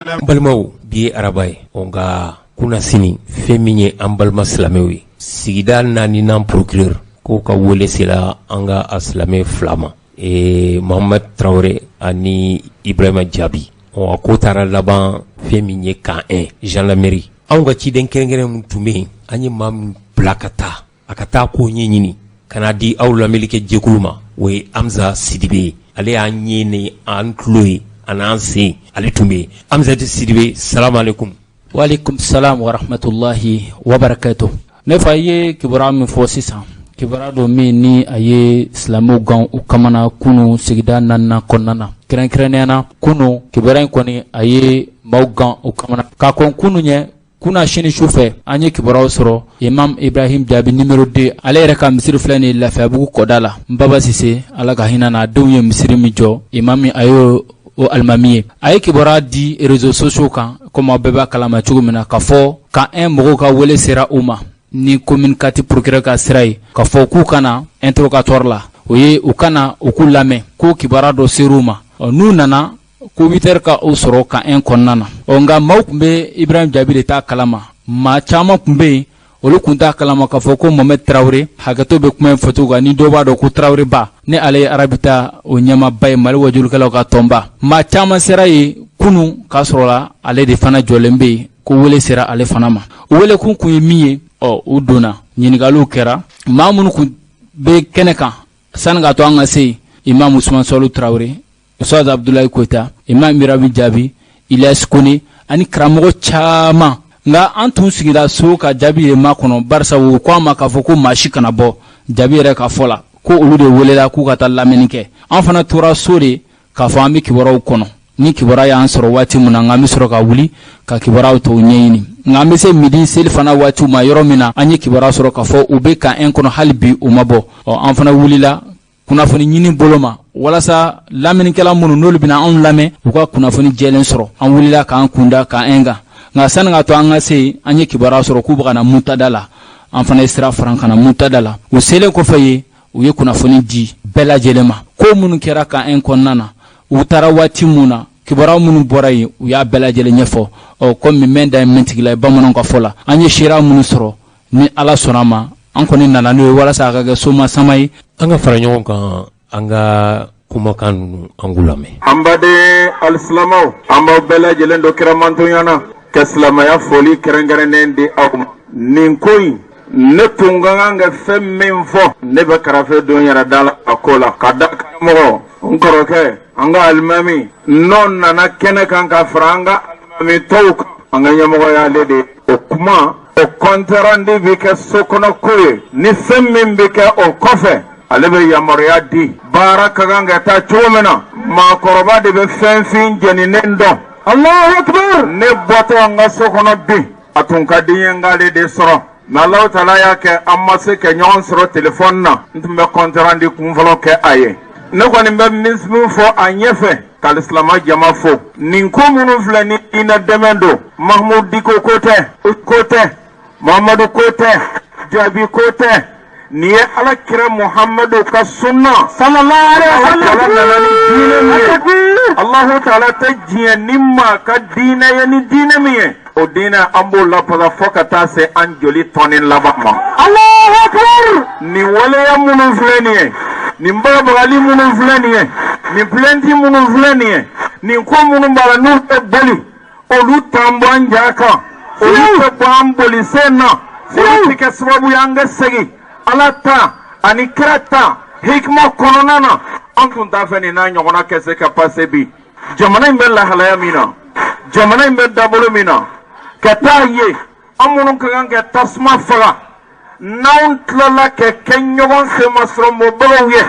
N balimaw, bi ye araba ye, nka kunasini, fɛn min ye an balima silamɛw ye, sigida naaninan procureur k'o ka wele sera an ka a silamɛ fila ma, Mohamed Traoré ani Ibrahima Jaabi. A ko taara laban fɛn min ye camp 1 gendarmerie. Anw ka ciden kɛrɛnkɛrɛn min tun bɛ yen, an ye maa min bila ka taa, a ka taa ko ɲɛɲini ka n'a di aw lamɛnnikɛ jɛkulu ma, o ye Hamza Sidibe ye. Ale y'an ɲɛ ni an tulo ye ani an sen, ale tun bɛ yen. Hamza Sidibe, salamu aleykum. Waaleykum salam wa rahmatulahi wa barakatuh. Ne fa, i ye kibaruya min fɔ sisan, kibaruya don min ni a ye silamɛw gan u kamana kunun sigida naaninan kɔnɔna na. Kɛrɛnkɛrɛnnenya na, kunun kibaruya in kɔni, a ye maaw gan u kamana ka kɔn kunun ɲɛ. Kunasini su fɛ, an ye kibaruyaw sɔrɔ, imam Ibrahim Jaabi numéro 2, ale yɛrɛ ka misiri filɛ nin ye Lafiyabugu kɔda la. N baba Sise, Ala ka hinɛ n'a denw, ye misiri min jɔ, imam a y'o o alimami ye. A ye kibaruya di réseaux sociaux kan, komi aw bɛɛ b'a kalama cogo min na, k'a fɔ camp 1 mɔgɔw ka wele sera u ma ni commune 4 procureur ka sira ye, k'a fɔ k'u ka na interrogatoire la, o ye u ka na u k'u lamɛn, ko kibaruya dɔ ser'u ma. N'u nana ko 8 heures ka o sɔrɔ camp 1 kɔnɔna na. Ɔ nka maaw tun bɛ Ibrahim Jaabi de t'a kalama. Maa caman tun bɛ yen, olu tun t'a kalama k'a fɔ ko Mohamed Traoré, hakɛto bɛ kuma in fɔcogo kan, ni dɔw b'a dɔn ko Traoré ba ni ale ye Arabita o ɲɛmaaba ye, Mali wajulikɛlaw ka tɔnba. Maa caman sera yen kunun k'a sɔrɔ la ale de fana jɔlen bɛ yen, ko wele sera ale fana ma. O welekun kun ye min ye, ɔ u donna, ɲininkaliw kɛra. Maa minnu tun bɛ kɛnɛ kan sani k'a to an ka se yen, Imam Usman Sɔlu Traoré, Ustaz Abdoulaye Koita, Imam Ibrahim Jaabi, Ilyas Kone ani karamɔgɔ caman. Nka an tun sigira so ka jaabi de makɔnɔ, barisa u ko an ma k'a fɔ ko maa si kana bɔ. Jaabi yɛrɛ ka fɔ la ko olu de welela k'u ka taa lamɛnni kɛ. An fana tora so de k'a fɔ an bɛ kibaruyaw kɔnɔ. Ni kibaruya y'an sɔrɔ waati min na, nka an bɛ sɔrɔ ka wuli ka kibaruyaw tɔw ɲɛɲini. Nka an bɛ se midi seli fana waatiw ma yɔrɔ min na, an ye kibaruya sɔrɔ k'a fɔ u bɛ camp 1 kɔnɔ hali bi, u ma bɔ. Ɔ an fana wulila kunnafoni ɲini bolo ma, walasa lamɛnnikɛla minnu n'olu bɛna anw lamɛn, u ka kunnafoni jɛlen sɔrɔ. An wulila k'an kunda camp 1 kan. Nka sani ka to an ka se, an ye kibaruya sɔrɔ k'u bɛ ka na Mutada la. An fana ye sira faran ka na Mutada la. U selen kɔfɛ yen, u ye kunnafoni di bɛɛ lajɛlen ma, ko minnu kɛra camp 1 kɔnɔna na, u taara waati min na, kibaruya minnu bɔra yen, u y'a bɛɛ lajɛlen ɲɛfɔ. Ɔ komi mɛn da ye mɛntigila ye bamananw ka fɔ la, an ye seereya minnu sɔrɔ, ni Ala sɔnna a ma, an kɔni nana n'o ye walasa a ka kɛ soma sama ye. An ka fara ɲɔgɔn kan, an ka kumakan ninnu, an k'u lamɛn. An baden alisilamɛw, an b'aw bɛɛ lajɛlen don kiramantonya na ka silamɛya foli kɛrɛnkɛrɛnnen di aw ma. Nin ko in, ne tun ka kan ka fɛn min fɔ, ne bɛ karafe don yɛrɛ da la a ko la, ka da karamɔgɔ, n kɔrɔkɛ, an ka alimami, n'o nana kɛnɛ kan ka fara an ka alimami tɔw kan, an ka ɲɛmɔgɔ y'ale de. O kuma, o compte rendu bɛ kɛ so kɔnɔ ko ye. Ni fɛn min bɛ kɛ o kɔfɛ, ale bɛ yamaruya di baara ka kan ka taa cogo min na. Maakɔrɔba de bɛ fɛn fin jeninen dɔn. Alahu akbar. Ne bɔtɔ n ka so kɔnɔ bi, a tun ka di n ye n k'ale de sɔrɔ, mais Alahu taala y'a kɛ an ma se ka ɲɔgɔn sɔrɔ telefɔni na. N tun bɛ compte rendu kunfɔlɔ kɛ a ye. Ne kɔni bɛ min fɔ a ɲɛfɛ, k'alisilama jama fo, nin ko minnu filɛ ni diinɛ dɛmɛ don, Mahamudu Diko ko tɛ, ko tɛ, Muhamadu ko tɛ, Jaabi ko tɛ, nin ye Ala kira Muhamadu ka sunna sallallahu alaihi wa sallam nana ni diinɛ min ye. Alahu taala tɛ diɲɛ ni maa ka diinɛ ye ni diinɛ min ye, o diinɛ an b'o lafasa fo ka taa se an joli tɔni laban ma. Alahu akbar. Nin waleya minnu filɛ nin ye, nin bagabagali minnu filɛ nin ye, nin plainte minnu filɛ nin ye, nin ko minnu b'a la n'u bɛ boli, olu t'an bɔ an ja kan, olu tɛ bɔ an boli sen na, olu tɛ kɛ sababu ye an ka segin Ala ta ani kira ta hikima kɔnɔna na. An tun t'a fɛ nin n'a ɲɔgɔnna kɛ se ka pase bi. Jamana in bɛ lahalaya min na, jamana in bɛ dabolo min na, ka taa ye an minnu ka kan ka tasuma faga, n'anw tilala ka kɛ ɲɔgɔn senmasɔrɔmɔbagaw ye,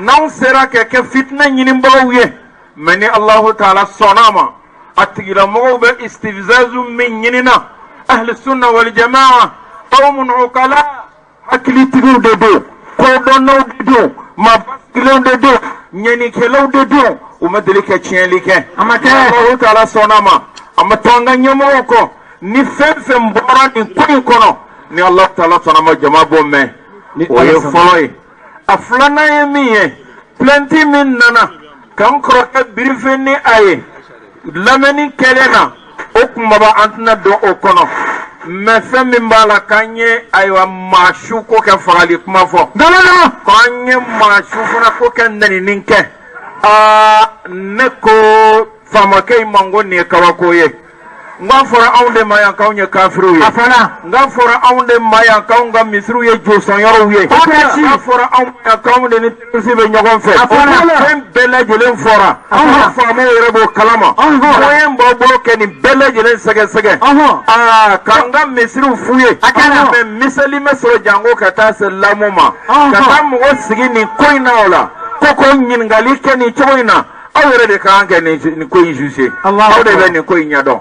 n'anw sera ka kɛ fitinɛ ɲinibagaw ye. Mais ni Alahu taala sɔnna a ma, a tigilamɔgɔw bɛ istifzazu min ɲinina, ahli sunna wal jamaa qawmun ukala, hakilitigiw de don, kodɔnnaw de don, maa basigilenw de don, ɲɛnikɛlaw de don, u ma deli ka tiɲɛli kɛ. A ma kɛ. Alahu taala sɔnna a ma, a ma to an ka ɲɛmɔgɔw kɔ. Ni fɛn fɛn bɔra nin ko in kɔnɔ, ni Alahu taala sɔnna a ma, jama b'o mɛn. O ye fɔlɔ ye. A filanan ye min ye, plainte min nana ka n kɔrɔkɛ briefé ni a ye. Lamɛnni kɛlen na, o kunbaba an tɛna don o kɔnɔ, mais fɛn min b'a la k'an ye, ayiwa, maa su ko kɛ fagali kuma fɔ, k'an ye maa su fana ko kɛ nɛnini kɛ. Aa, ne ko faamakɛ in ma ko nin ye kabako ye. N k'a fɔra anw de ma yan k'anw ye kafiriw ye. A fɔra. N k'a fɔra anw de ma yan k'anw ka misiriw ye josɔnyɔrɔw ye. Kɔkɛsi. N k'a fɔra anw ma yan k'anw de ni terroriste bɛ ɲɔgɔn fɛ. A fɔra. Fɛn bɛɛ lajɛlen fɔra. Ɔhɔn. Faamaw yɛrɛ b'o kalama. Ɔhɔn. Moyen b'aw bolo kɛ nin bɛɛ lajɛlen sɛgɛsɛgɛ. Ɔhɔn. Aa, k'an ka misiriw f'u ye. A kɛra. Mais miseli ma sɔrɔ janko ka taa se lamu ma. Ɔhɔn. Ka taa mɔgɔ sigi nin ko in na o la. Ko ko ɲininkali kɛ nin cogo in na. Aw yɛrɛ de ka kan kɛ nin ko in juger. Allahu Aw de bɛ Akbar. nin ko in ɲɛdɔn.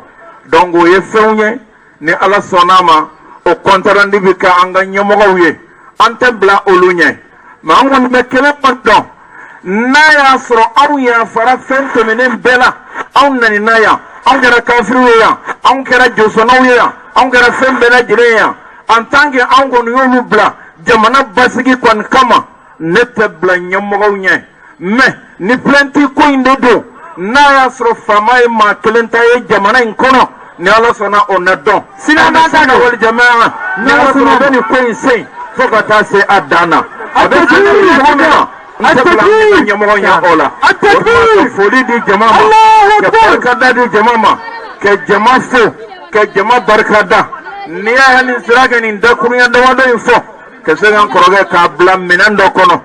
Donc o ye fɛnw ye ni Ala sɔnna a ma, o compte rendu bɛ kɛ an ka ɲɛmɔgɔw ye. An tɛ bila olu ɲɛ, mais an kɔni bɛ kelen kɔni dɔn, n'a y'a sɔrɔ anw yafara fɛn tɛmɛnen bɛɛ la, anw nanina yan, anw kɛra kafiriw ye yan, anw kɛra josɔnnaw ye yan, anw kɛra fɛn bɛɛ lajɛlen ye yan, en tant que anw kɔni y'olu bila jamana basigi kɔni kama, ne tɛ bila ɲɛmɔgɔw ɲɛ. Mais ni plainte ko in de don, n'a y'a sɔrɔ faama ye maa kelen ta ye jamana in kɔnɔ, ni Ala sɔnna, o na dɔn. Sinama ta don. Wali jamaa, ni Ala sɔnna, o bɛ nin ko in sen fo ka taa se a dan na. A bɛ se cogo min na, n tɛ bila an ka ɲɛmɔgɔ ɲɛ o la. A takbir. Ka foli di jama ma, Allahu ka Akbar. barikada di jama ma, ka jama fo, ka jama barikada. N'i y'a nin sira kɛ nin dakurunya damadɔ in fɔ, ka se ka n kɔrɔkɛ k'a bila minɛn dɔ kɔnɔ,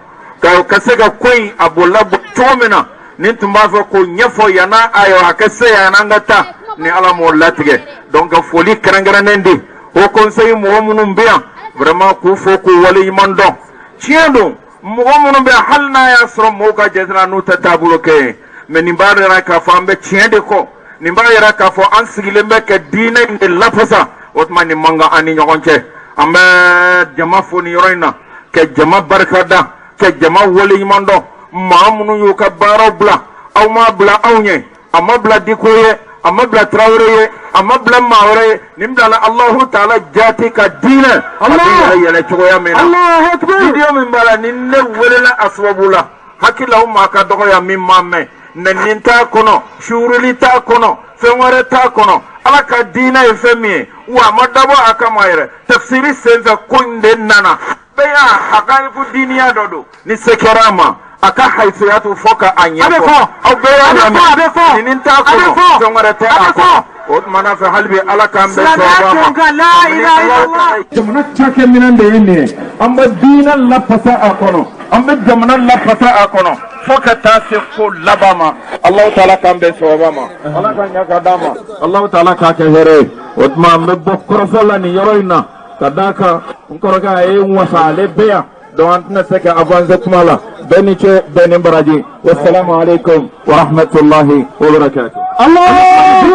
ka se ka ko in a bolila bɔ cogo min na, ni tun b'a fɛ k'o ɲɛfɔ yan'a, ayiwa, a ka se yan, an ka taa ni Ala m'o latigɛ. Donc ka foli kɛrɛnkɛrɛnnen di haut conseil mɔgɔ minnu bɛ yan, vraiment k'u fo, k'u waleɲuman dɔn. Tiɲɛ don, mɔgɔ minnu bɛ yan, hali n'a y'a sɔrɔ mɔgɔw ka jate la n'u tɛ taabolo kɛ ye, mais nin b'a yira k'a fɔ an bɛ tiɲɛ de kɔ, nin b'a yira k'a fɔ an sigilen bɛ ka diinɛ in de lafasa. O tuma nin man kan an ni ɲɔgɔn cɛ. An bɛ jama fo nin yɔrɔ in na, ka jama barikada, ka jama waleɲuman dɔn. Maa minnu y'u ka baaraw bila, aw m'a bila anw ye, a ma bila Diko ye, a ma bila Tarawele ye, a ma bila maa wɛrɛ ye, nin bilala Alahu taala jaati ka diinɛ a bɛ yɛlɛ yɛlɛ cogoya min na. Allahu Akbar. Vidéo min b'a la ni ne welela a sababu la, hakili la o maa ka dɔgɔ yan min m'a mɛn. Nɛni t'a kɔnɔ, suuruli t'a kɔnɔ, fɛn wɛrɛ t'a kɔnɔ. Ala ka diinɛ ye fɛn min ye, wa a ma dabɔ a kama yɛrɛ. Tafsiri senfɛ ko in de nana bɛɛ y'a hakaliku diiniya dɔ don. Ni se kɛra a ma, a ka hayisiyatu fɔ ka a ɲɛfɔ. A bɛ fɔ. Aw bɛɛ y'a A bɛ fɔ, lamɛn. a bɛ fɔ. Nin t'a A bɛ kɔnɔ, fɔ. fɛn wɛrɛ tɛ A bɛ a fɔ. kɔnɔ. O tuma na fɛ, hali bi Ala k'an bɛn Silamɛya sawaba ma. tun kan, la ilaha illallah. Jamana cakɛminɛn de ye nin ye. An bɛ diinɛ lafasa a kɔnɔ, an bɛ jamana lafasa a kɔnɔ, fo ka taa se ko laban ma. Alahu taala k'an bɛn sawaba ma, Ala ka ɲɛ ka d'an ma, Alahu taala k'a kɛ hɛrɛ ye. O tuma an bɛ bɔ kɔrɔfɔ la nin yɔrɔ in na, ka d'a kan n kɔrɔkɛ a ye n wasa, ale bɛ yan, donc an tɛna se ka avancer kuma la. Bɛɛ ni ce, bɛɛ ni baraji. Wasalaamu aleykum wa rahmatulahi wa barakatuh. Allahu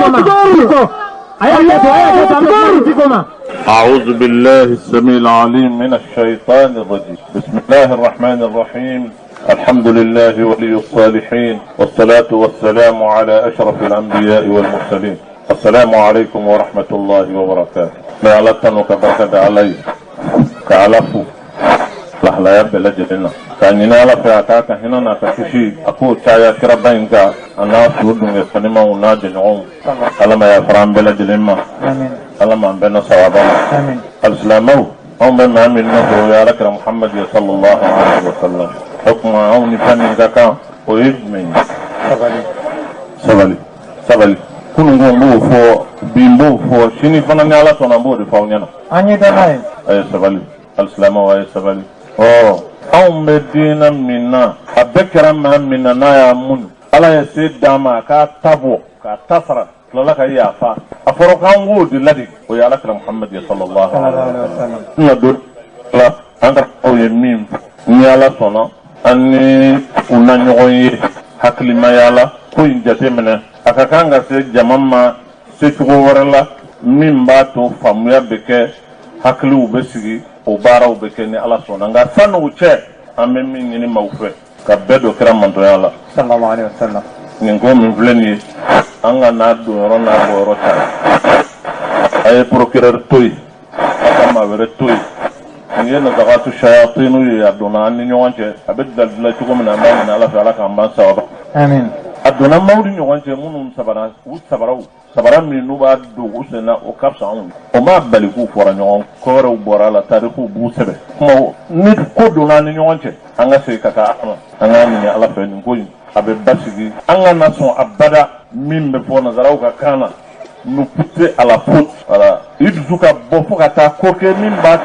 Akbar. A y'a kɛ ten, a y'a kɛ ten, an bɛ kuma di Diko ma. أعوذ بالله السميع العليم من الشيطان الرجيم. بسم الله الرحمن الرحيم. الحمد لله ولي الصالحين، والصلاة والسلام على أشرف الأنبياء والمرسلين. السلام عليكم ورحمة الله وبركاته. N bɛ Ala tanu ka barika da Ala ye, ka Ala fo lahalaya bɛɛ lajɛlen na, k'a ɲini Ala fɛ a k'a ka hinɛ n'a ka kisi a k'o caya kiraba in kan, a n'a so dungɛ sanimanw n'a jɛɲɔgɔnw. Ala ma yafara an bɛɛ lajɛlen ma, Ala m'an bɛɛ na sawaba ma. Alisilamɛw, anw bɛ maa min nɔfɛ, o ye Alakira Muhamadu ye, sallallahu alaihi wa sallam. O tuma anw ni fɛn min ka kan, o ye jumɛn ye? Sabali, sabali. Kunun ko n b'o fɔ, bi n b'o fɔ, sini fana ni Ala sɔnna n b'o de fɔ aw ɲɛna. An ye dɔ ye. A ye sabali, alisilamɛw, a ye sabali. Ɔ, anw bɛ diinɛ min na, a bɛɛ kɛra maa min na, n'a y'a muɲu, Ala ye se d'an ma, a k'a ta bɔ k'a ta sara, tilala ka yafa. A fɔra k'an k'o de ladege, o ye Alakira Muhamadu ye, sallallahu alaihi wa sallam. N ka don la, an ka aw ye min fɔ, ni Ala sɔnna, an ni u na ɲɔgɔn ye hakilimaya la. Ko in jateminɛ, a ka kan ka se jama ma secogo wɛrɛ la min b'a to faamuya bɛ kɛ, hakiliw bɛ sigi, o baaraw bɛ kɛ ni Ala sɔnna. Nka san'o cɛ, an bɛ min ɲini maaw fɛ, ka bɛɛ don kira mantɔnya la, Sallallahu alaihi wasallam. Nin ko min filɛ nin ye, an ka n'a don yɔrɔ n'a bɔ yɔrɔ ta. A ye procureur to yen, a ka maa wɛrɛ to yen. Nin ye nazagatu shayatinu ye, a donna an ni ɲɔgɔn cɛ. A bɛ dalila cogo min na, an b'a ɲini Ala fɛ, Ala k'an ban sababa. Amin. A donna maaw ni ɲɔgɔn cɛ minnu sabara u sabaraw sabara min n'u b'a don u sen na o ka fisa anw ye o m'a bali k'u fɔra ɲɔgɔn ko wɛrɛw bɔra a la tarikuw b'u sɛbɛn kuma ni ko donna an ni ɲɔgɔn cɛ an ka segin ka taa a ma an k'a ɲini ala fɛ nin ko in a bɛ basigi an kana sɔn abada min bɛ fɔ nazaraw ka kan na nous pousser à la faute voilà i dusu ka bɔ fo ka taa ko kɛ min b'a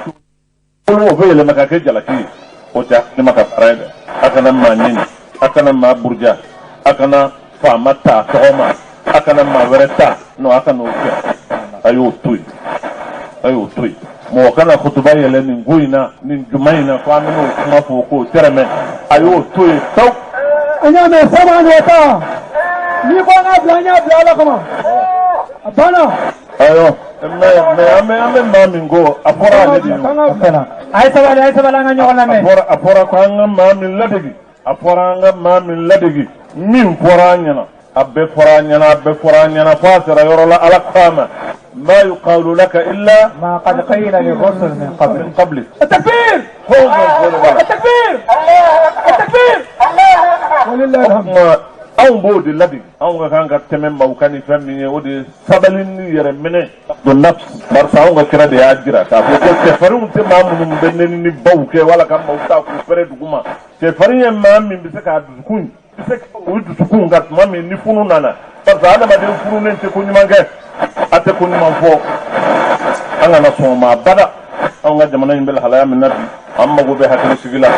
to o bɛ yɛlɛma ka kɛ jalaki ye o tɛ ne ma ka baara ye dɛ a kana maa neni a kana maa buruja a kana faama ta tɔgɔ ma a kana maa wɛrɛ ta non a kana o kɛ a y'o to yen a y'o to yen mɔgɔ kana kutuba yɛlɛ nin ko in na nin juma in na ko an bɛn'o kuma fɔ k'o tɛrɛmɛ a y'o to yen pewu. An y'a mɛn sama ni ta n'i ko an k'a bila an y'a bila ala kama a banna. Ayiwa mais mais an bɛ an bɛ maa min ko a fɔra ale de ye o. A ye sabali a ye sabali an ka ɲɔgɔn A lamɛn. fɔra a fɔra ko an ka maa min ladegi a fɔra an ka maa min ladegi min fɔra an ɲɛna a bɛɛ fɔra an ɲɛna a bɛɛ fɔra an ɲɛna fo a sera yɔrɔ la ala ko a ma ma yuqalu laka illa ما قد قيل للرسل من قبل min qablik التكبير ko o fɔ de b'a la. التكبير التكبير ولله O الحمد tuma anw b'o de ladegi anw ka kan ka tɛmɛ maaw kan ni fɛn min ye o de ye sabali ni yɛrɛ minɛ don nafs barisa anw ka kira de y'a jira k'a fɔ ko cɛfarinw tɛ maa minnu bɛ nɛni ni baw kɛ wala ka maaw ta k'u fɛrɛ dugu ma cɛfarin ye maa min bɛ se k'a dusukun bɛ se k'o dusukun ka tuma min ni funu nana barisa adamaden fununen tɛ ko ɲuman kɛ a tɛ ko ɲuman fɔ an kana sɔn o ma abada anw ka jamana in bɛ lahalaya min na bi an mago bɛ hakilisigi la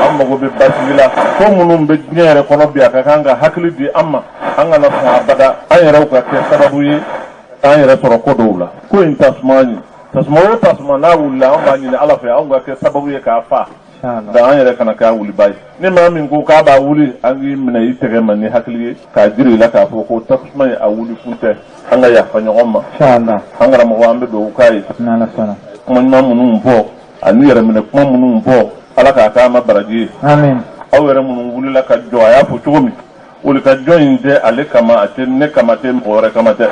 an mago bɛ basigi la ko minnu bɛ diɲɛ yɛrɛ kɔnɔ bi a ka kan ka hakili di an ma an kana sɔn abada an yɛrɛw ka kɛ sababu ye k'an yɛrɛ sɔrɔ ko dɔw la ko in tasuma ye tasuma o tasuma n'a wulila an b'a ɲini ala fɛ anw ka kɛ sababu ye k'a fa nka an yɛrɛ kana k'a wuliba ye ni maa min ko k'a b'a wuli an k'i minɛ i tɛgɛ ma ni hakili ye k'a jira i la k'a fɔ ko tasuma ye a wuli kun tɛ an ka yafa ɲɔgɔn ma إن شاء الله an karamɔgɔ an bɛ dugawu k'a ye n'Ala sɔnna kuma ɲuman minnu fɔ ani yɛrɛminɛ kuma minnu fɔ ala k'a k'a ma baraji ye amin aw yɛrɛ minnu wulila ka jɔ a y'a fɔ cogo min wuli ka jɔ in tɛ ale kama a tɛ ne kama tɛ mɔgɔ wɛrɛ kama tɛ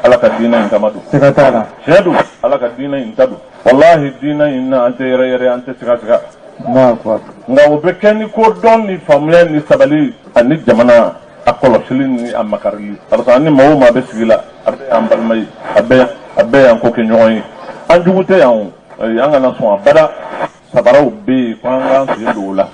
ala ka diinɛ in kama don siga t'a la tiɲɛ don ala ka diinɛ in ta don walahi diinɛ in na an tɛ yɛrɛ yɛrɛ an tɛ siga siga Allahu akbar nka o bɛ kɛ ni ko dɔn ni faamuya ni sabali ani jamana a kɔlɔsili ni a makarili parce que an ni maa o maa bɛ sigi la a bɛɛ y'an balima ye a bɛɛ a bɛɛ y'an ko kɛ ɲɔgɔn ye an jugu tɛ yan o ayi an kana sɔn abada sabaraw bɛ yen ko an k'an sen don o la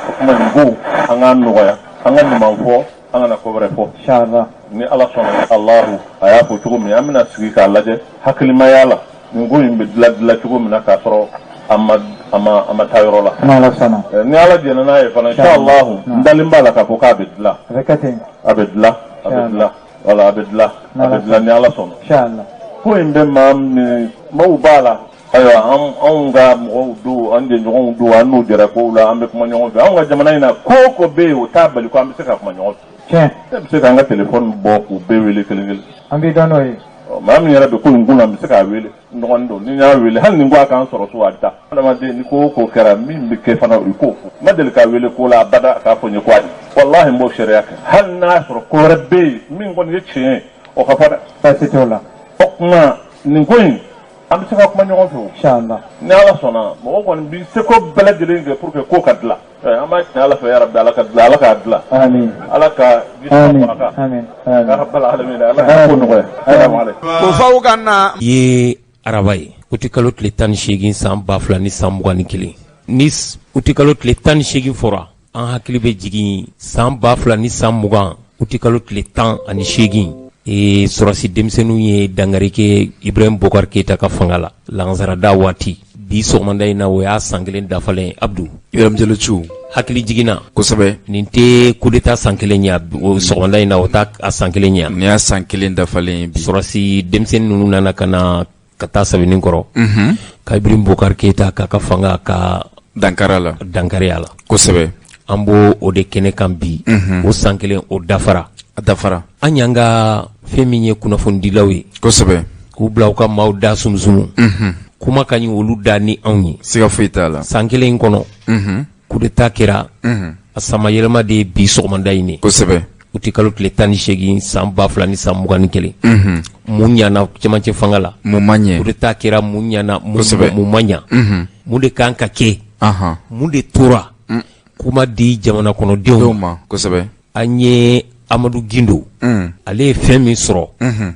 o tuma nin ko an k'an nɔgɔya an ka ɲuman fɔ an kana ko wɛrɛ fɔ إن شاء الله ni ala sɔnna alahu a y'a fɔ cogo min an bɛna sigi k'a lajɛ hakilimaya la nin ko in bɛ dilan dilan cogo min na k'a sɔrɔ a ma a ma a ma taa yɔrɔ la n'Ala sɔnna Ni ala jɛnna n'a ye fana inshallah n dalen b'a la k'a fɔ k'a bɛ dilan a bɛ kɛ ten a bɛ dilan a bɛ dilan wala a bɛ dilan a bɛ dilan ni ala sɔnna إن شاء الله ko in bɛ maa min maaw b'a la ayiwa an anw ka mɔgɔw don an jɛɲɔgɔnw don an n'u jɛra kow la an bɛ kuma ɲɔgɔn fɛ anw ka jamana in na ko o ko bɛ yen o t'a bali ko an bɛ se ka kuma ɲɔgɔn fɛ tiɲɛ ne bɛ se k'an ka telefɔni bɔ k'u bɛɛ wele kelen kelen an b'i dɔn n'o ye Ɔ, maa min yɛrɛ bɛ ko in kunna n bɛ se k'a wele n dɔgɔnin don ni n y'a wele hali ni n ko a k'an sɔrɔ so a bɛ taa adamaden ni ko o ko kɛra min bɛ kɛ fana i k'o fɔ n ma deli k'a wele ko la abada a k'a fɔ n ye ko ayi walahi n b'o seereya kɛ hali n'a y'a sɔrɔ ko wɛrɛ bɛ yen min kɔni ye tiɲɛ ye o ka fɔ dɛ baasi t'o la o tuma nin ko in an bɛ se ka kuma ɲɔgɔn fɛ o إن شاء الله ni ala sɔnna mɔgɔ kɔni b'i seko bɛɛ lajɛlen kɛ pour que ko ka dilan an b'a ɲini ala fɛ yarabi ala ka dilan ala k'a dilan amin ala ka ji amin sɔrɔ a kan amin ya amin rabbal alamin ala ka ko nɔgɔya salamu aleykum ko faw ka na ye araba ye utikalo tile 18 san 2021 ni utikalo tile 18 fɔra an hakili bɛ jigin san 2020 utikalo tile 18 ee sɔrɔsi denmisɛnninw ye dankari kɛ Ibrahim Boubacar Keita ka fanga la lansarada waati bi sɔgɔmada in na o y'a san kelen dafalen ye Abdu Ibrahim Jalo Cu hakili jiginna kosɛbɛ nin tɛ coup d'état san kelen ye o sɔgɔmada in na o t'a a san kelen ye nin y'a san kelen dafalen ye bi sɔrɔsi denmisɛnnin ninnu nana ka na ka taa Sɛbɛnninkɔrɔ ka Ibrahim Boubacar Keita k'a ka fanga ka dankari a la dankari a la kosɛbɛ an b'o o de kɛnɛ kan bi o san kelen o dafara a dafara an y'an ka fɛn min ye kunnafonidilaw ye kosɛbɛ k'u bila u ka maaw da sumusumu kuma ka ɲi olu da ni anw ye siga foyi t'a la san kelen in kɔnɔ coup d'état kɛra a samayɛlɛma de ye bi sɔgɔmada in ye kosɛbɛ utikalo tile 18 san 2021 mun ɲana cɛmancɛ fanga la mun ma ɲɛ coup d'état kɛra mun ɲana Kosɛbɛ. mun ma ɲa mun de kan ka kɛ ahan mun de tora kuma di jamana kɔnɔdenw dɔw ma kosɛbɛ An ye Amadu Gindo ale ye fɛn min sɔrɔ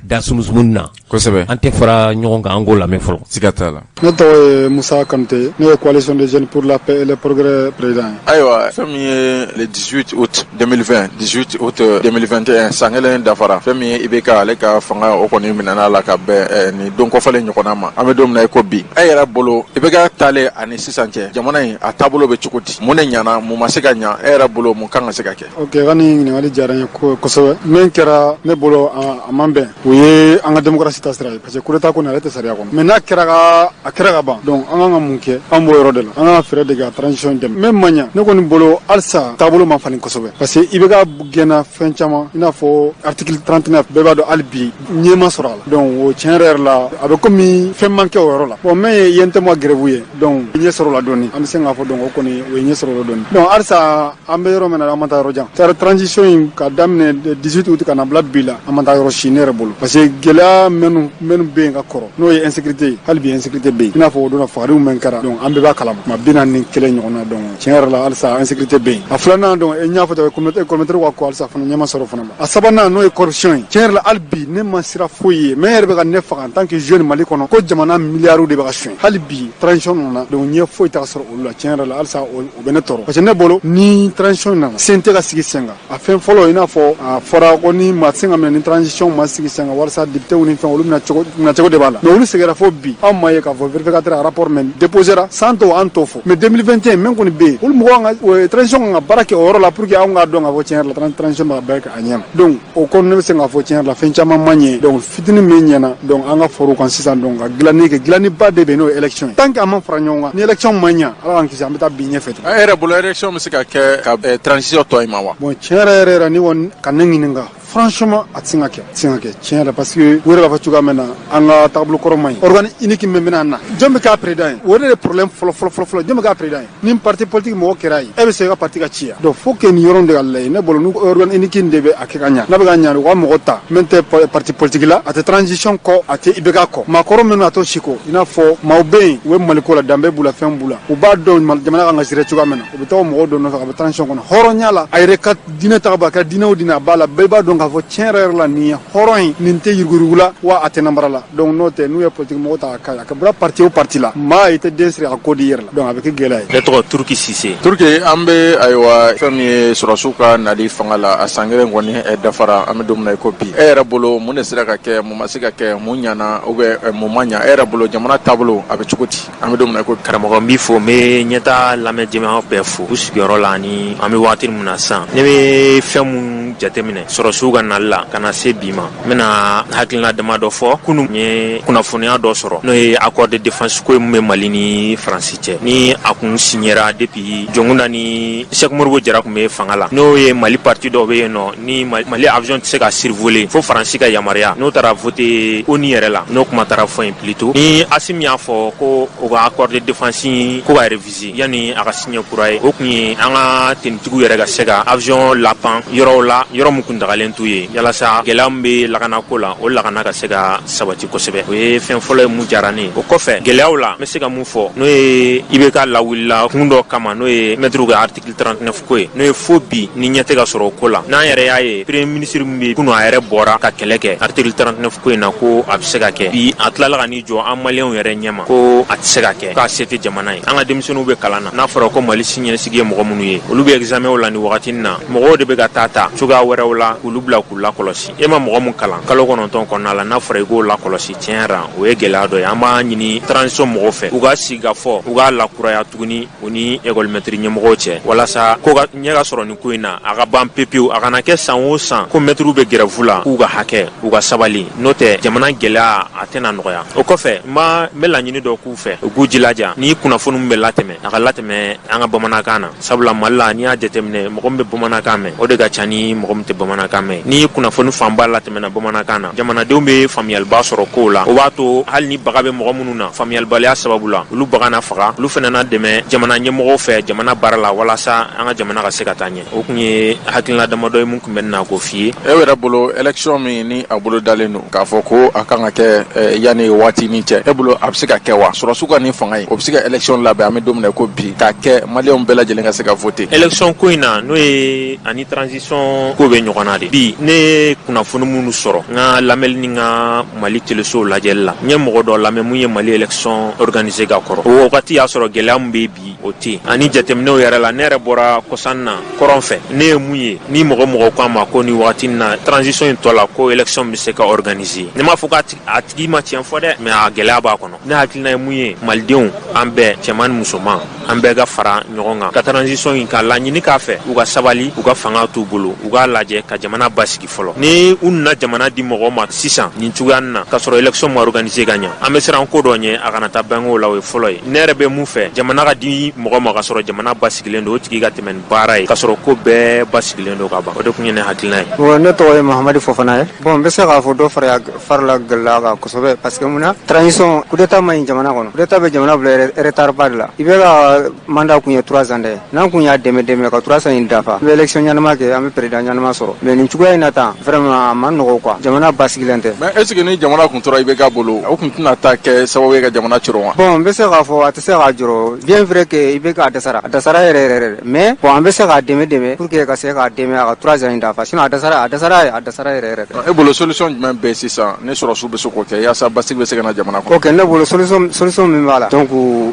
da sumusumuni na kosɛbɛ, an tɛ fara ɲɔgɔn kan, an k'o lamɛn fɔlɔ. Siga t'a la. Ne tɔgɔ ye Musa Kanute, ne ye Coalition des jeunes pour la paix et le progrès président ye. Ayiwa, fɛn min ye le 18 août 2020, 18 août 2021, san kelen dafara, fɛn min ye IBK ale ka fanga, o kɔni minɛna la ka bɛn nin don kɔfɛlen ɲɔgɔnna ma. An bɛ don min na i ko bi, e yɛrɛ bolo, IBK taalen ani sisan cɛ, jamana in a taabolo bɛ cogo di? Mun de ɲana? Mun ma se ka ɲa? E yɛrɛ bolo, mun kan ka se ka kɛ? Ok, ka nin ɲininkali diyara n ye kosɛbɛ. Min kɛra, ne bolo, a man bɛn. O ye an ka démocratie ta sira ye, parce que coup d'état kɔni, ale tɛ sariya kɔnɔ. Mais n'a kɛra ka a kɛra ka ban, donc an kan ka mun kɛ? An b'o yɔrɔ de la, an kan ka fɛɛrɛ de kɛ ka transition dɛmɛ. Min man ɲa, ne kɔni bolo, halisa taabolo ma falen kosɛbɛ, parce que IBK gɛnna fɛn caman, i n'a fɔ article 39, bɛɛ b'a dɔn hali bi ɲɛ ma sɔrɔ a la. Donc o tiɲɛ yɛrɛ yɛrɛ la, a bɛ komi fɛn man kɛ o yɔrɔ la. Bon, min ye UNTM ka grève ye, donc ɲɛ sɔrɔ la dɔɔni, an bɛ se k'a fɔ. Donc o kɔni, o ye ɲɛ sɔrɔ la dɔɔni. Donc halisa an bɛ yɔrɔ min na, an ma taa yɔrɔ jan. C'est transition in ka daminɛ 18 août ka na bila bi la, an ma taa yɔrɔ si, ne yɛrɛ bolo, parce que gɛlɛya minnu bɛ yen ka kɔrɔ, n'o ye insécurité ye, hali bi insécurité bɛ yen. I n'a fɔ o donna fagaliw min kɛra, donc an bɛɛ b'a kalama, maa 41 ɲɔgɔn na. Donc tiɲɛ yɛrɛ la, halisa insécurité bɛ yen. A filanan, donc n y'a fɔ ten, communautaire ka ko, halisa fana ɲɛ ma sɔrɔ fana la. A sabanan, n'o ye corruption ye, tiɲɛ yɛrɛ la, hali bi ne ma sira foyi ye. Mais yɛrɛ bɛ ka ne faga en tant que jeune Mali kɔnɔ, ko jamana miliyariw de bɛ ka suɲɛ. Hali bi transition nana, donc ɲɛ foyi tɛ ka sɔrɔ olu la. Tiɲɛ yɛrɛ la, halisa o bɛ ne tɔɔrɔ, parce que ne bolo, ni transition nana, sen tɛ ka sigi sen kan. A fɛn fɔlɔ, i n'a fɔ a fɔra ko ni maa tɛ se ka minɛ ni transition ma sigi sen kan, walasa député ni fɛn, olu bɛna cogo minɛ cogo de b'a la. Mais olu seginna fo bi, anw ma ye k'a fɔ vérificateur rapport min déposera san tɔw, an t'o fɔ. Mais 2021 min kɔni bɛ yen, olu mɔgɔw ka transition kan ka baara kɛ o yɔrɔ la, pour que anw k'a dɔn k'a fɔ tiɲɛ yɛrɛ la, transition bɛ ka baara kɛ a ɲɛ ma. Donc o kɔni, ne bɛ se k'a fɔ tiɲɛ yɛrɛ la, fɛn caman ma ɲɛ. Donc fitinin min ɲɛna, donc an ka foro kan sisan, donc ka dilanni kɛ, dilanniba de bɛ yen, n'o ye élection ye. Tant que an ma fara ɲɔgɔn kan, ni élection ma ɲɛ, Ala k'an kisi, an bɛ taa bin ɲɛfɛ tugun. E yɛrɛ bolo, élection bɛ se ka kɛ ka transition tɔ in ma wa? Bon, tiɲɛ yɛrɛ yɛrɛ yɛrɛ, ni kɔni ka ne ɲininka, franchement, a tɛ se ka kɛ, a tɛ se ka kɛ tiɲɛ yɛrɛ, parce que u yɛrɛ b'a fɔ cogoya min na, an ka taabolo kɔrɔ man ɲi. Organe unique min bɛna na, jɔn bɛ k'a président ye? O de ye problème fɔlɔ fɔlɔ fɔlɔ fɔlɔ. Jɔn bɛ k'a président ye? Ni parti politique mɔgɔ kɛra ye, e bɛ se i ka parti ka ci yan. Donc faut que nin yɔrɔ de ka lajɛ. Ne bolo, ni organe unique de bɛ a kɛ ka ɲa, n'a bɛ ka ɲa, u ka mɔgɔ ta min tɛ parti politique la, a tɛ transition kɔ, a tɛ IBK kɔ, maakɔrɔ minnu a t'o si kɔ. I n'a fɔ maaw bɛ yen, u bɛ Maliko la, danbe b'u la, fɛn b'u la, u b'a dɔn jamana kan ka gérer cogoya min na, u bɛ taa o mɔgɔw dɔ nɔfɛ ka bɔ transition kɔnɔ hɔrɔnya la. A yɛrɛ ka diinɛ ta ka bɔ, a kɛra diinɛ o diinɛ, a b'a la. Bɛɛ b'a dɔn k'a fɔ tiɲɛ yɛrɛ yɛrɛ la, nin ye hɔrɔn ye, nin tɛ yuruguyurugu la wa, a tɛ namara la. Donc n'o tɛ, n'u ye politique mɔgɔ ta ka a ka bɔra parti o parti la, maa i tɛ den siri a ko di i yɛrɛ la, donc a bɛ kɛ gɛlɛya ye. Ne tɔgɔ Turuki Sise. Turuki, an bɛ ayiwa, fɛn min ye sɔrɔsiw ka nali fanga la, a san kelen kɔni dafara, an bɛ don min na i ko bi. E yɛrɛ bolo, mun de sera ka kɛ? Mun ma se ka kɛ? Mun ɲana ou bien mun ma ɲa? E yɛrɛ bolo, jamana taabolo a bɛ cogo di, an bɛ don min na i ko? Karamɔgɔ, n b'i fo, n bɛ ɲɛta lamɛn jɛma bɛɛ fo u sigiyɔrɔ la. Ani an bɛ waati min na sisan, ne bɛ fɛn mun jateminɛ sɔrɔsiw ka nali la ka na se bi ma, n bɛna hakilina dama dɔ fɔ. Kunun, n ye kunnafoniya dɔ sɔrɔ, n'o ye accord de défense ko ye mun bɛ Mali ni Faransi cɛ, ni a kun signera depuis Jɔnkunda ni Sɛki Modibo Jara kun bɛ fanga la, n'o ye Mali parti dɔw bɛ yen nɔ, ni Mali avion tɛ se ka survoler fo Faransi ka yamaruya, n'o taara voter ONU yɛrɛ la, n'o kuma taara fɔ yen plutôt. Ni Asimi y'a fɔ ko o ka accord de défense ko ka réviser yanni a ka signer kura ye, o kun ye an ka tenitigiw yɛrɛ ka se ka avion lapan yɔrɔw la, yɔrɔ min kun dagalen t'u ye, yalasa gɛlɛya min bɛ lakanako la, o lakana ka se ka sabati kosɛbɛ. O ye fɛn fɔlɔ ye mun diyara ne ye. O kɔfɛ, gɛlɛyaw la, n bɛ se ka mun fɔ, n'o ye IBK lawulila kun dɔ kama, n'o ye mɛtiriw ka article 39 ko ye, n'o ye fo bi ni ɲɛ tɛ ka sɔrɔ o ko la. N'an yɛrɛ y'a ye, premier ministre min bɛ kunun, a yɛrɛ bɔra ka kɛlɛ kɛ article 39 ko in na ko a bɛ se ka kɛ. Bi, a tilala ka n'i jɔ an maliyɛnw yɛrɛ ɲɛma ko a tɛ se ka kɛ, k'a se tɛ jamana ye. An ka denmisɛnninw bɛ kalan na, n'a fɔra ko Mali siniɲɛsigi ye mɔgɔ minnu ye, olu bɛ examen la nin wagati na, mɔgɔw de bɛ ka taa ta cogoya wɛrɛw la k'olu bila k'u lakɔlɔsi. E ma mɔgɔ mun kalan kalo 9 kɔnɔna la, n'a fɔra i k'o lakɔlɔsi, tiɲɛ yɛrɛ, o ye gɛlɛya dɔ ye. An b'a ɲini transition mɔgɔw fɛ, u ka sigi ka fɔ, u k'a lakuraya tuguni u ni ekɔlimɛtiri ɲɛmɔgɔw cɛ, walasa ko ka ɲɛ ka sɔrɔ nin ko in na, a ka ban pepewu. A kana kɛ san o san ko mɛtiriw bɛ grève la k'u ka hakɛ. U ka sabali, n'o tɛ jamana gɛlɛya a tɛna nɔgɔya. O kɔfɛ, n b'a n bɛ laɲini dɔ k'u fɛ, u k'u jilaja ni kunnafoni min bɛ latɛmɛ, a ka latɛmɛ an ka bamanankan na, sabula Mali la, n'i y'a jateminɛ, mɔgɔ min bɛ bamanankan mɛn, o de ka ca ni mɔgɔ mɔgɔ min tɛ bamanankan mɛn. Ni kunnafoni fanba latɛmɛna bamanankan na, jamanadenw bɛ faamuyaliba sɔrɔ kow la. O b'a to hali ni baga bɛ mɔgɔ minnu na faamuyalibaliya sababu la, olu baga na faga, olu fana na dɛmɛ jamana ɲɛmɔgɔw fɛ jamana baara la, walasa an ka jamana ka se ka taa ɲɛ. O tun ye hakilina damadɔ ye mun tun bɛ na k'o f'i ye. E yɛrɛ bolo, élection min ni a bolo dalen don k'a fɔ ko a kan ka kɛ yanni waati ni cɛ, e bolo a bɛ se ka kɛ wa? Sɔrɔsiw ka nin fanga ye, o bɛ se ka élection labɛn an bɛ don min na ko bi, k'a kɛ maliyɛnw bɛɛ lajɛlen ka se ka voter? Élection ko in na, n'o ye ani transition ko bɛ ɲɔgɔn na de. Bi ne ye kunnafoni minnu sɔrɔ n ka lamɛnni ni n ka Mali telesow lajɛli la, n ye mɔgɔ dɔ lamɛn mun ye Mali élection organiser ka kɔrɔ. O wagati y'a sɔrɔ gɛlɛya min bɛ bi, o tɛ yen. Ani jateminɛw yɛrɛ la, ne yɛrɛ bɔra kɔsan na kɔrɔn fɛ, ne ye mun ye, ni mɔgɔ mɔgɔ ko a ma ko ni wagati na transition in tɔ la ko élection bɛ se ka organiser, ne m'a fɔ k'a tigi ma tiɲɛ fɔ dɛ, mais a gɛlɛya b'a kɔnɔ. Ne hakilina ye mun ye, malidenw an bɛɛ, cɛman ni musoman, an bɛɛ ka fara ɲɔgɔn kan ka transition in ka laɲini k'a fɛ, u ka sabali, u ka fanga t'u bolo, u k'a lajɛ ka jamana basigi fɔlɔ. Ni u nana jamana di mɔgɔw ma sisan nin cogoya na, k'a sɔrɔ élection ma organiser ka ɲa, an bɛ siran ko dɔ ɲɛ, a kana taa bangew la. O ye fɔlɔ ye. Ne yɛrɛ bɛ mun fɛ, jamana ka di mɔgɔ ma ka sɔrɔ jamana basigilen don, o tigi ka tɛmɛ ni baara ye ka sɔrɔ ko bɛɛ basigilen don ka ban. O de tun ye ne hakilina ye. Bon, ne tɔgɔ ye Mahamadi Fofana ye. Bon, n bɛ se k'a fɔ dɔ farala gɛlɛya kan kosɛbɛ, parce que mun na, transition, coup d'état man ɲi jamana kɔnɔ. Coup d'état bɛ jamana bila retard ba de la. I bɛ ka mandat kun ye 3 ans de ye. N'an kun y'a dɛmɛ dɛmɛ ka 3 ans in dafa, an bɛ élection ɲɛnama kɛ, an bɛ président ɲɛnama sɔrɔ. Mais nin cogoya in na tan, vraiment a man nɔgɔ quoi, jamana basigilen tɛ. Mais est ce que ni jamana kun tora IBK bolo, o kun tɛna taa kɛ sababu ye ka jamana cɔrɔ wa? Bon, n bɛ se k'a fɔ a tɛ se k'a jɔrɔ. Bien vrai que IBK a dɛsɛra, a dɛsɛra yɛrɛ yɛrɛ yɛrɛ, mais bon, an bɛ se k'a dɛmɛ dɛmɛ pour que ka se k'a dɛmɛ a ka 3 ans in dafa. Sinon a dɛsɛra, a dɛsɛra, a dɛsɛra yɛrɛ yɛrɛ. E bolo, solution jumɛn bɛ sisan ni sɔrɔsiw bɛ se k'o kɛ yaasa basigi bɛ se ka na jamana kɔnɔ? Ok, ne bolo, solution min b'a la, donc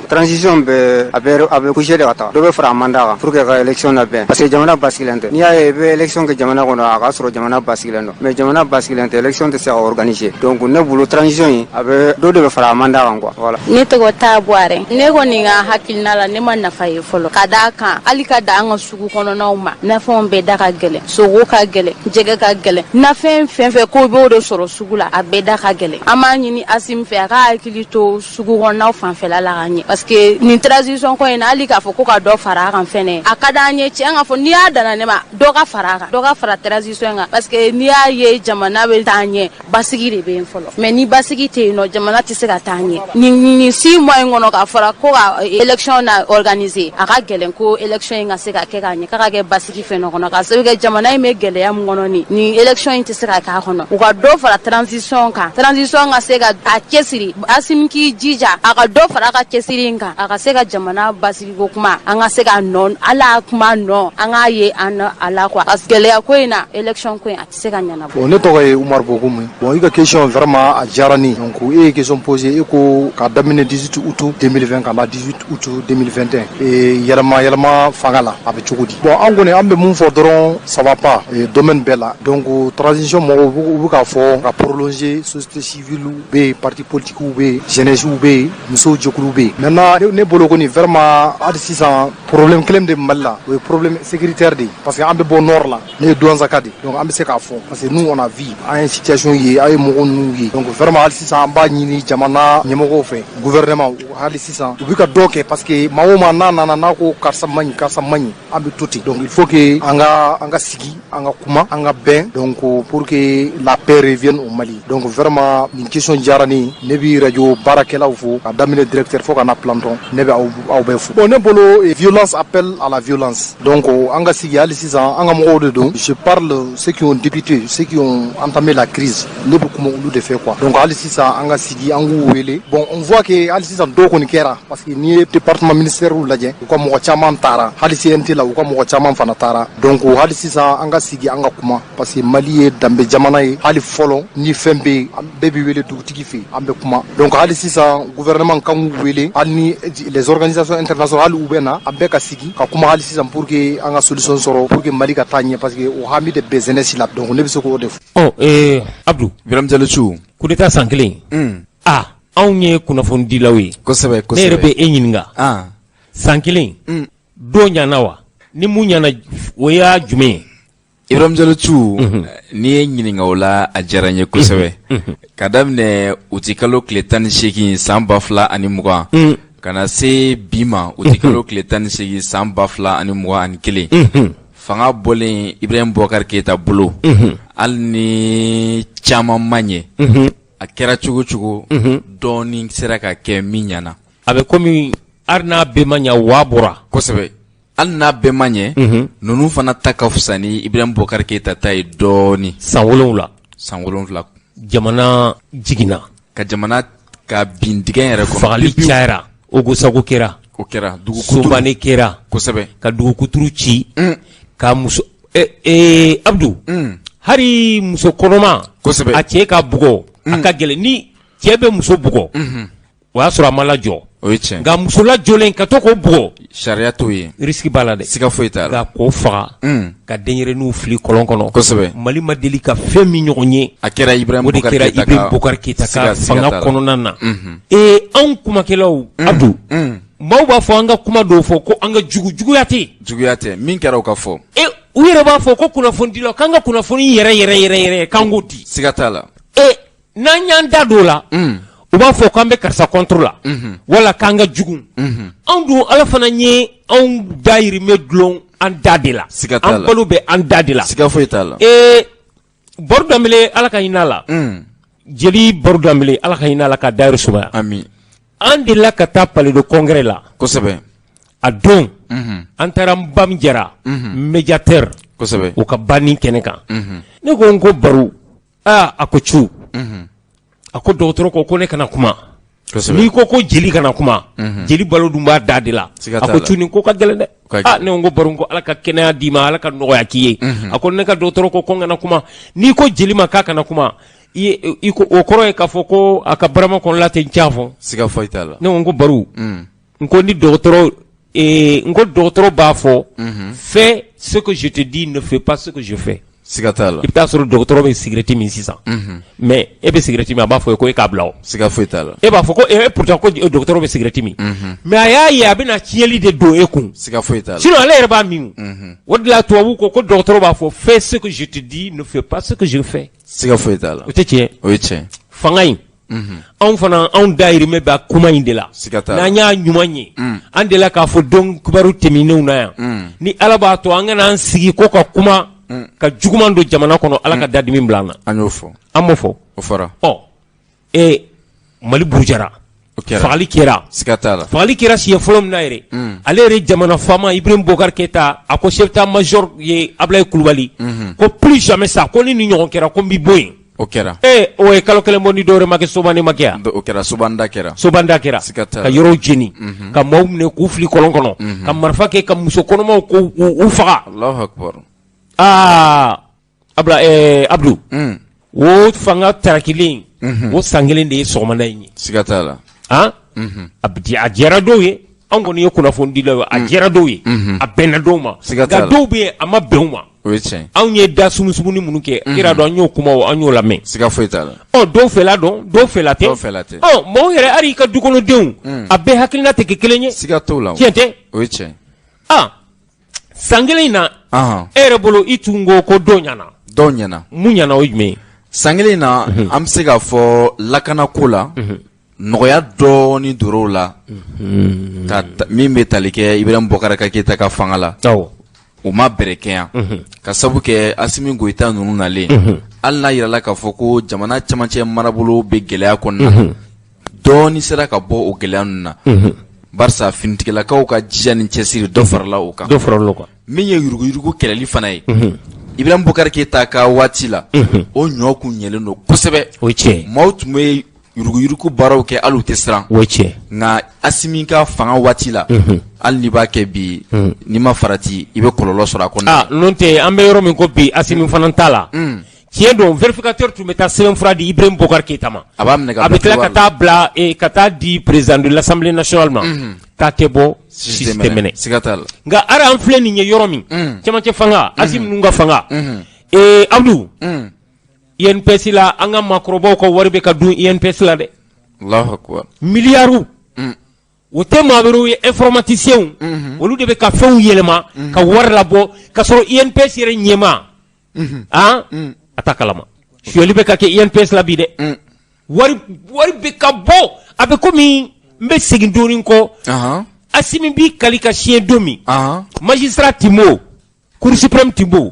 transition bɛ a bɛ coucher de ka taa, dɔ bɛ fara a mandat kan pour que ka élection labɛn, parce que jamana basigilen tɛ. N'i y'a ye i bɛ élection kɛ jamana kɔnɔ, a ka sɔrɔ jamana basigilen don. Mais jamana basigilen tɛ, élection tɛ se ka organiser. Donc ne bolo, transition in, a bɛ dɔ de bɛ fara a mandat kan quoi, voilà. Ne tɔgɔ taa Buwarɛ. Ne kɔni ka hakilina la, ne ma nafa ye fɔlɔ, ka d'a kan hali ka da an ka sugu kɔnɔnaw ma, nafɛnw bɛɛ da ka gɛlɛn, sogo ka gɛlɛn, jɛgɛ ka gɛlɛn, nafɛn fɛn fɛn ko b'o de sɔrɔ sugu la, a bɛɛ da ka gɛlɛn. An b'a ɲini Asimi fɛ, a ka hakili to sugu kɔnɔnaw fanfɛla la ka ɲɛ, parce que nin transition ko in na, hali k'a fɔ ko ka dɔ fara a kan fɛnɛ, a ka d'an ye. Tiɲɛ ka fɔ, n'i y'a danna ne ma, dɔ ka fara a kan, dɔ ka fara transition in kan, parce que n'i y'a ye jamana bɛ taa ɲɛ, basigi de bɛ yen fɔlɔ. Mais ni basigi tɛ yen nɔ, jamana tɛ se ka taa ɲɛ. Nin 6 mois in kɔnɔ, k'a fɔra ko ka élection na organiser, a ka gɛlɛn ko élection in ka se ka kɛ ka ɲɛ, k'a ka kɛ basigi fɛnɛ kɔnɔ, ka sababu kɛ jamana in bɛ gɛlɛya min kɔnɔ, nin élection in tɛ se ka k'a kɔnɔ. U ka dɔ fara transition kan, transition ka se ka a cɛsiri. Asimi k'i jija, a ka dɔ fara a ka cɛsiri in kan, a ka se ka jamana basigi ko kuma, an ka se ka nɔ ala kuma nɔ, an k'a ye an a la quoi, parce que gɛlɛya ko in na, élection ko in, a tɛ se ka ɲɛnabɔ. Bon, ne tɔgɔ ye Umaru Bokum. Bon, i ka question, vraiment a diyara n ye. Donc e ye question posé, e ko k'a daminɛ 18 août 2020 ka na 18 août 2021, et yɛlɛma yɛlɛma fanga la, a bɛ cogo di? Bon, an kɔni, an bɛ mun fɔ dɔrɔn, ça va pas domaine bɛɛ la. Donc transition mɔgɔw, u bɛ k'a fɔ ka prolonger. Société civile bɛ yen, parti politique bɛ yen, jeunesse bɛ yen, musow jɛkulu bɛ yen. Maintenant, ne bolo kɔni, vraiment hali sisan problème kelen de bɛ Mali la, o ye problème sécuritaire de ye, parce que an bɛ bɔ nord la, ne ye Douentza de, donc an bɛ se k'a fɔ, parce que nous on a vu, an ye situation ye, an ye mɔgɔw ninnu ye. Donc vraiment hali sisan an b'a ɲini jamana ɲɛmɔgɔw fɛ, gouvernement, hali sisan u bɛ ka dɔ kɛ, parce que maa o maa n'a nana n'a ko karisa man ɲi, karisa man ɲi, an bɛ to ten. Donc il faut que an ka sigi, an ka kuma, an ka bɛn, donc pour que la paix revienne au Mali. Donc vraiment nin question diyara ne ye. Ne bɛ radio baarakɛlaw fo, ka daminɛ directeur fo ka na planton, ne bɛ aw bɛɛ fo. Bon, ne bolo, violence appelle à la violence. Donc an ka sigi hali sisan, an ka mɔgɔw de don. Je parle ceux qui ont débuté, ceux qui ont entamé la crise, ne bɛ kuma olu de fɛ quoi. Donc hali sisan an ka sigi, an k'u wele. Bon, on voit que hali sisan dɔw kɔni kɛra, parce que n'i ye département ministère lajɛ, u ka mɔgɔ caman taara, hali CNT la, u ka mɔgɔ caman fana taara. Donc hali sisan an ka sigi, an ka kuma, parce que Mali ye danbe jamana ye. Hali fɔlɔ, ni fɛn bɛ yen, an bɛɛ bɛ wele dugutigi fɛ yen, an bɛ kuma. Donc hali sisan gouvernement kan k'u wele, hali ni les organisations internationales, hali u bɛ na, an bɛɛ ka sigi ka kuma hali sisan pour que an ka solution sɔrɔ, pour que Mali ka taa ɲɛ, parce que o hami de bɛ jeunesse la. Donc ne bɛ se k'o de fɔ. Ɔ Abdou. Birame Diallo Thiou. Coup d'état san kelen. A anw ye kunnafonidilaw ye. Kosɛbɛ, kosɛbɛ. Ne yɛrɛ bɛ e ɲininka. San kelen, dɔ ɲana wa? Ni mun ɲana, o y'a jumɛn ye? Ibrahim Diallo Thiou, n'i ye ɲininka o la, a diyara n ye kosɛbɛ. Ka daminɛ utikalo tile 18 san 2020 ka na se bi ma, utikalo tile 18 san 2021, Fanga bɔlen Ibrahim Boubacar Keita bolo, hali ni caman ma ɲɛ, a kɛra cogo cogo, dɔɔnin sera ka kɛ min ɲɛna. A bɛ komi hali n'a bɛɛ ma ɲɛ, wa bɔra. Kosɛbɛ, hali n'a bɛɛ ma ɲɛ, ninnu fana ta ka fisa ni Ibrahim Boubacar Keita ta ye dɔɔnin. San 7. San 7. Jamana jiginna. Ka jamana ka bin dingɛ yɛrɛ kɔnɔ. Fagali cayara, Ogosagu kɛra. O kɛra. Sobane kɛra. Kosɛbɛ. Ka dugukuturu ci, ka muso Abdu, hali muso kɔnɔma. Kosɛbɛ. A cɛ ka bugɔ, a ka gɛlɛn ni cɛ bɛ muso bugɔ, o y'a sɔrɔ a ma lajɔ. O ye tiɲɛ. Nka muso lajɔlen ka to k'o bugɔ, sariya t'o ye. Risque b'a la dɛ. Siga foyi t'a la. Nka k'o faga, ka denyɛrɛninw fili kɔlɔn kɔnɔ. Kosɛbɛ. Mali ma deli ka fɛn min ɲɔgɔn ye. A kɛra Ibrahim O de kɛra Ibrahim Boubacar Keita ka fanga kɔnɔna na. Ee, anw kumakɛlaw, Abdu, maaw b'a fɔ an ka kuma dɔw fɔ ko an ka jugu. Juguya tɛ. Juguya tɛ, min kɛra o ka fɔ. E, u yɛrɛ b'a fɔ ko kunnafonidilaw k'an ka kunnafoni yɛrɛ yɛrɛ yɛrɛ yɛrɛ k'an k'o di. Siga t'a la. E, n'an y'an da don o la, u b'a fɔ k'an bɛ karisa contre la, wala k'an ka jugu. Anw dun, Ala fana ye anw dayirimɛ dulon an da de la. Siga t'a la. An balo bɛ an da de la. Siga foyi t'a la. Ee, Baru Danbele, Ala ka hinɛ a la. Jeli Baru Danbele, Ala ka hinɛ a la ka dayɔrɔ sumaya. Ami. An delila ka taa palais de congrès la. Kosɛbɛ. A don, an taara Nbam Jara, médiateur. Kosɛbɛ. O ka banni kɛnɛ kan. Ne ko n ko Baru, aa, a ko cu, a ko dɔgɔtɔrɔ ko ko ne kana kuma. N'i ko ko jeli kana kuma, jeli balo dun b'a da de la. A ko cu, nin ko ka gɛlɛn dɛ. Aa, ne ko Baru, ko Ala ka kɛnɛya d'i ma, Ala ka nɔgɔya k'i ye. A ko ne ka dɔgɔtɔrɔ ko ko n kana kuma. N'i ko jeli ma k'a kana kuma, i ko o kɔrɔ ye k'a fɔ ko a ka barama kɔnɔla tɛ n fɔ. Siga foyi t'a la. Ne ko n ko Baru, n ko ni dɔgɔtɔrɔ, n ko dɔgɔtɔrɔ b'a fɔ, fais ce que je te dis, ne fais pas ce que je fais. Siga t'a la. I bɛ taa sɔrɔ dɔgɔtɔrɔ bɛ sigirɛti min sisan, mais e bɛ sigirɛti min, a b'a fɔ ko e k'a bila o. Siga foyi t'a la. E b'a fɔ ko pourtant ko dɔgɔtɔrɔ bɛ sigirɛti min, mais a y'a ye a bɛna tiɲɛli de don e kun. Siga foyi t'a la. Sinon ale yɛrɛ b'a min. O de la tubabu ko ko dɔgɔtɔrɔ b'a fɔ, fais ce que je te dis, ne fais pas ce que je fais. Siga foyi t'a la. O tɛ tiɲɛ? O ye tiɲɛ. Fanga in, anw fana, anw dayirimɛ bɛ kuma in de la. N'an y'a ɲuman ye, an delila k'a fɔ don kibaru tɛmɛnenw na yan, ni Ala b'a to an kana an sigi ko ka kuma ka juguman don jamana kɔnɔ, Ala ka dadimi bila an na. An y'o fɔ. An m'o fɔ? O fɔra. Ɔ, ee, Mali burujara, fagali kɛra. Siga t'a la. Fagali kɛra siɲɛ fɔlɔ min na yɛrɛ, ale yɛrɛ jamana faama Ibrahim Boubacar Keita, a ko chef d'état-major ye Ablaye Kulubali ko plus jamais ça, ko ni nin ɲɔgɔn kɛra, ko n b'i bɔ yen. O kɛra. Ee, o ye kalo kelen bɔ, ni dɔwɛrɛ ma kɛ, Sobane ma kɛ yan. O kɛra, Sobanda kɛra. Sobanda kɛra. Siga t'a la. Ka yɔrɔw jeni, ka maaw minɛ k'u fili kɔlɔn kɔnɔ, ka marifa kɛ ka muso kɔnɔmaw ko u faga. Allahu akbar. Aa, Abla, Abdu, o fanga tarakilen, o san kelen de ye sɔgɔmada in ye. Siga t'a la. Han, a a diyara dɔw ye, anw kɔni ye kunnafonidilaw ye, a diyara dɔw ye, a bɛnna dɔw ma, nka dɔw bɛ yen, a ma bɛn u ma. O ye tiɲɛ. Anw ye da sumusumuni minnu kɛ, i yɛrɛ dɔn, an y'o kumaw, an y'o lamɛn. Siga foyi t'a la. Ɔ, dɔw fɛla dɔn, dɔw fɛla tɛ. Dɔw fɛla tɛ. Ɔ, maaw yɛrɛ, hali i ka dukɔnɔdenw, a bɛɛ hakilina tɛ kɛ kelen ye. Siga t'o la. Tiɲɛ tɛ? O ye tiɲɛ. Aa, san kelen in na, e yɛrɛ bolo, i tun ko ko dɔw ɲɛna. Dɔw ɲɛna. Mun ɲɛna, o ye jumɛn ye? San kelen in na, an bɛ se k'a fɔ lakanako la, nɔgɔya dɔɔni dor'o la, ka min bɛ tali kɛ Ibrahim Boubacar Keita ka fanga la, o ma bɛrɛ kɛ yan, ka sabu kɛ Asimi Goyita ninnu nalen. Hali n'a yirala k'a fɔ ko jamana camancɛ marabolo bɛ gɛlɛya kɔnɔna, dɔɔni sera ka bɔ o gɛlɛya ninnu na, barisa finitigilakaw ka jija ni cɛsiri, dɔ farala o kan. Dɔ farala o kan. Min ye yuruguyurugu kɛlɛli fana ye, Ibrahim Boubacar Keita ka waati la, o ɲɔ kun ɲɛlen don kosɛbɛ. O ye tiɲɛ. Maaw tun bɛ yuruguyurugu baaraw kɛ, hali u tɛ siran. O ye tiɲɛ. Nka Asimi ka fanga waati la, hali n'i b'a kɛ bi, n'i ma farati, i bɛ kɔlɔlɔ sɔrɔ a kɔnɔ. Aa, n'o tɛ, an bɛ yɔrɔ min ko bi, Asimi fana t'a la. Tiɲɛ don, vérificateur tun bɛ taa sɛbɛnfura di Ibrahim Boubacar Keita ma. A b'a minɛ ka a bɛ tila ka taa bila, ka taa di président de l'Assemblée nationale ma. Taa tɛ bɔ, sisi tɛ mɛnɛ. Siga t'a la. Nka hali an filɛ nin ye yɔrɔ min, cɛmancɛ fanga, Asimi ninnu ka fanga, ee Abdou, INPS la, an ka maakɔrɔbaw ka wari bɛ ka dun INPS la dɛ. Allahu akbar. Miliyariw. O tɛ maa wɛrɛw ye, informaticiens, olu de bɛ ka fɛnw yɛlɛma ka wari labɔ, ka sɔrɔ INPS yɛrɛ ɲɛmaa, a t'a kalama. Suyali bɛ ka kɛ INPS la bi dɛ. Wari bɛ ka bɔ, a bɛ komi n bɛ segin dɔɔnin kɔ. Asimi b'i kali ka siɲɛ don min, magistrat Timbo Cour suprême Timbo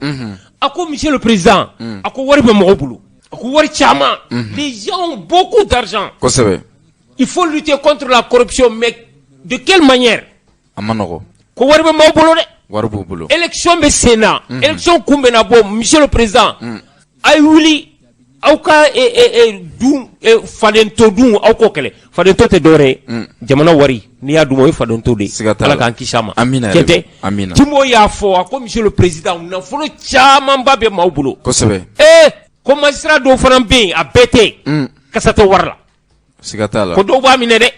a ko monsieur le président a ko wari bɛ mɔgɔw bolo a ko wari caman les gens ont beaucoup d'argent kosɛbɛ il faut lutter contre la corruption mais de quelle manière a ma nɔgɔ ko wari bɛ maaw bolo dɛ wari b'u bolo élection bɛ sen na élection kun bɛ na bɔ monsieur le président a ye wuli aw ka dun fadento dun aw k'o kɛlɛ fadento tɛ dɔwɛrɛ ye jamana wari n'i y'a dun o ye fadento de ye ala k'an kisi a ma amina tiɲɛ tɛ amina Timbo y'a fɔ a ko monsieur le président nafolo camanba bɛ maaw bolo kosɛbɛ ee ko magistrat dɔw fana bɛ yen a bɛɛ tɛ yen kasa tɛ wari la siga t'a la ko dɔw b'a minɛ dɛ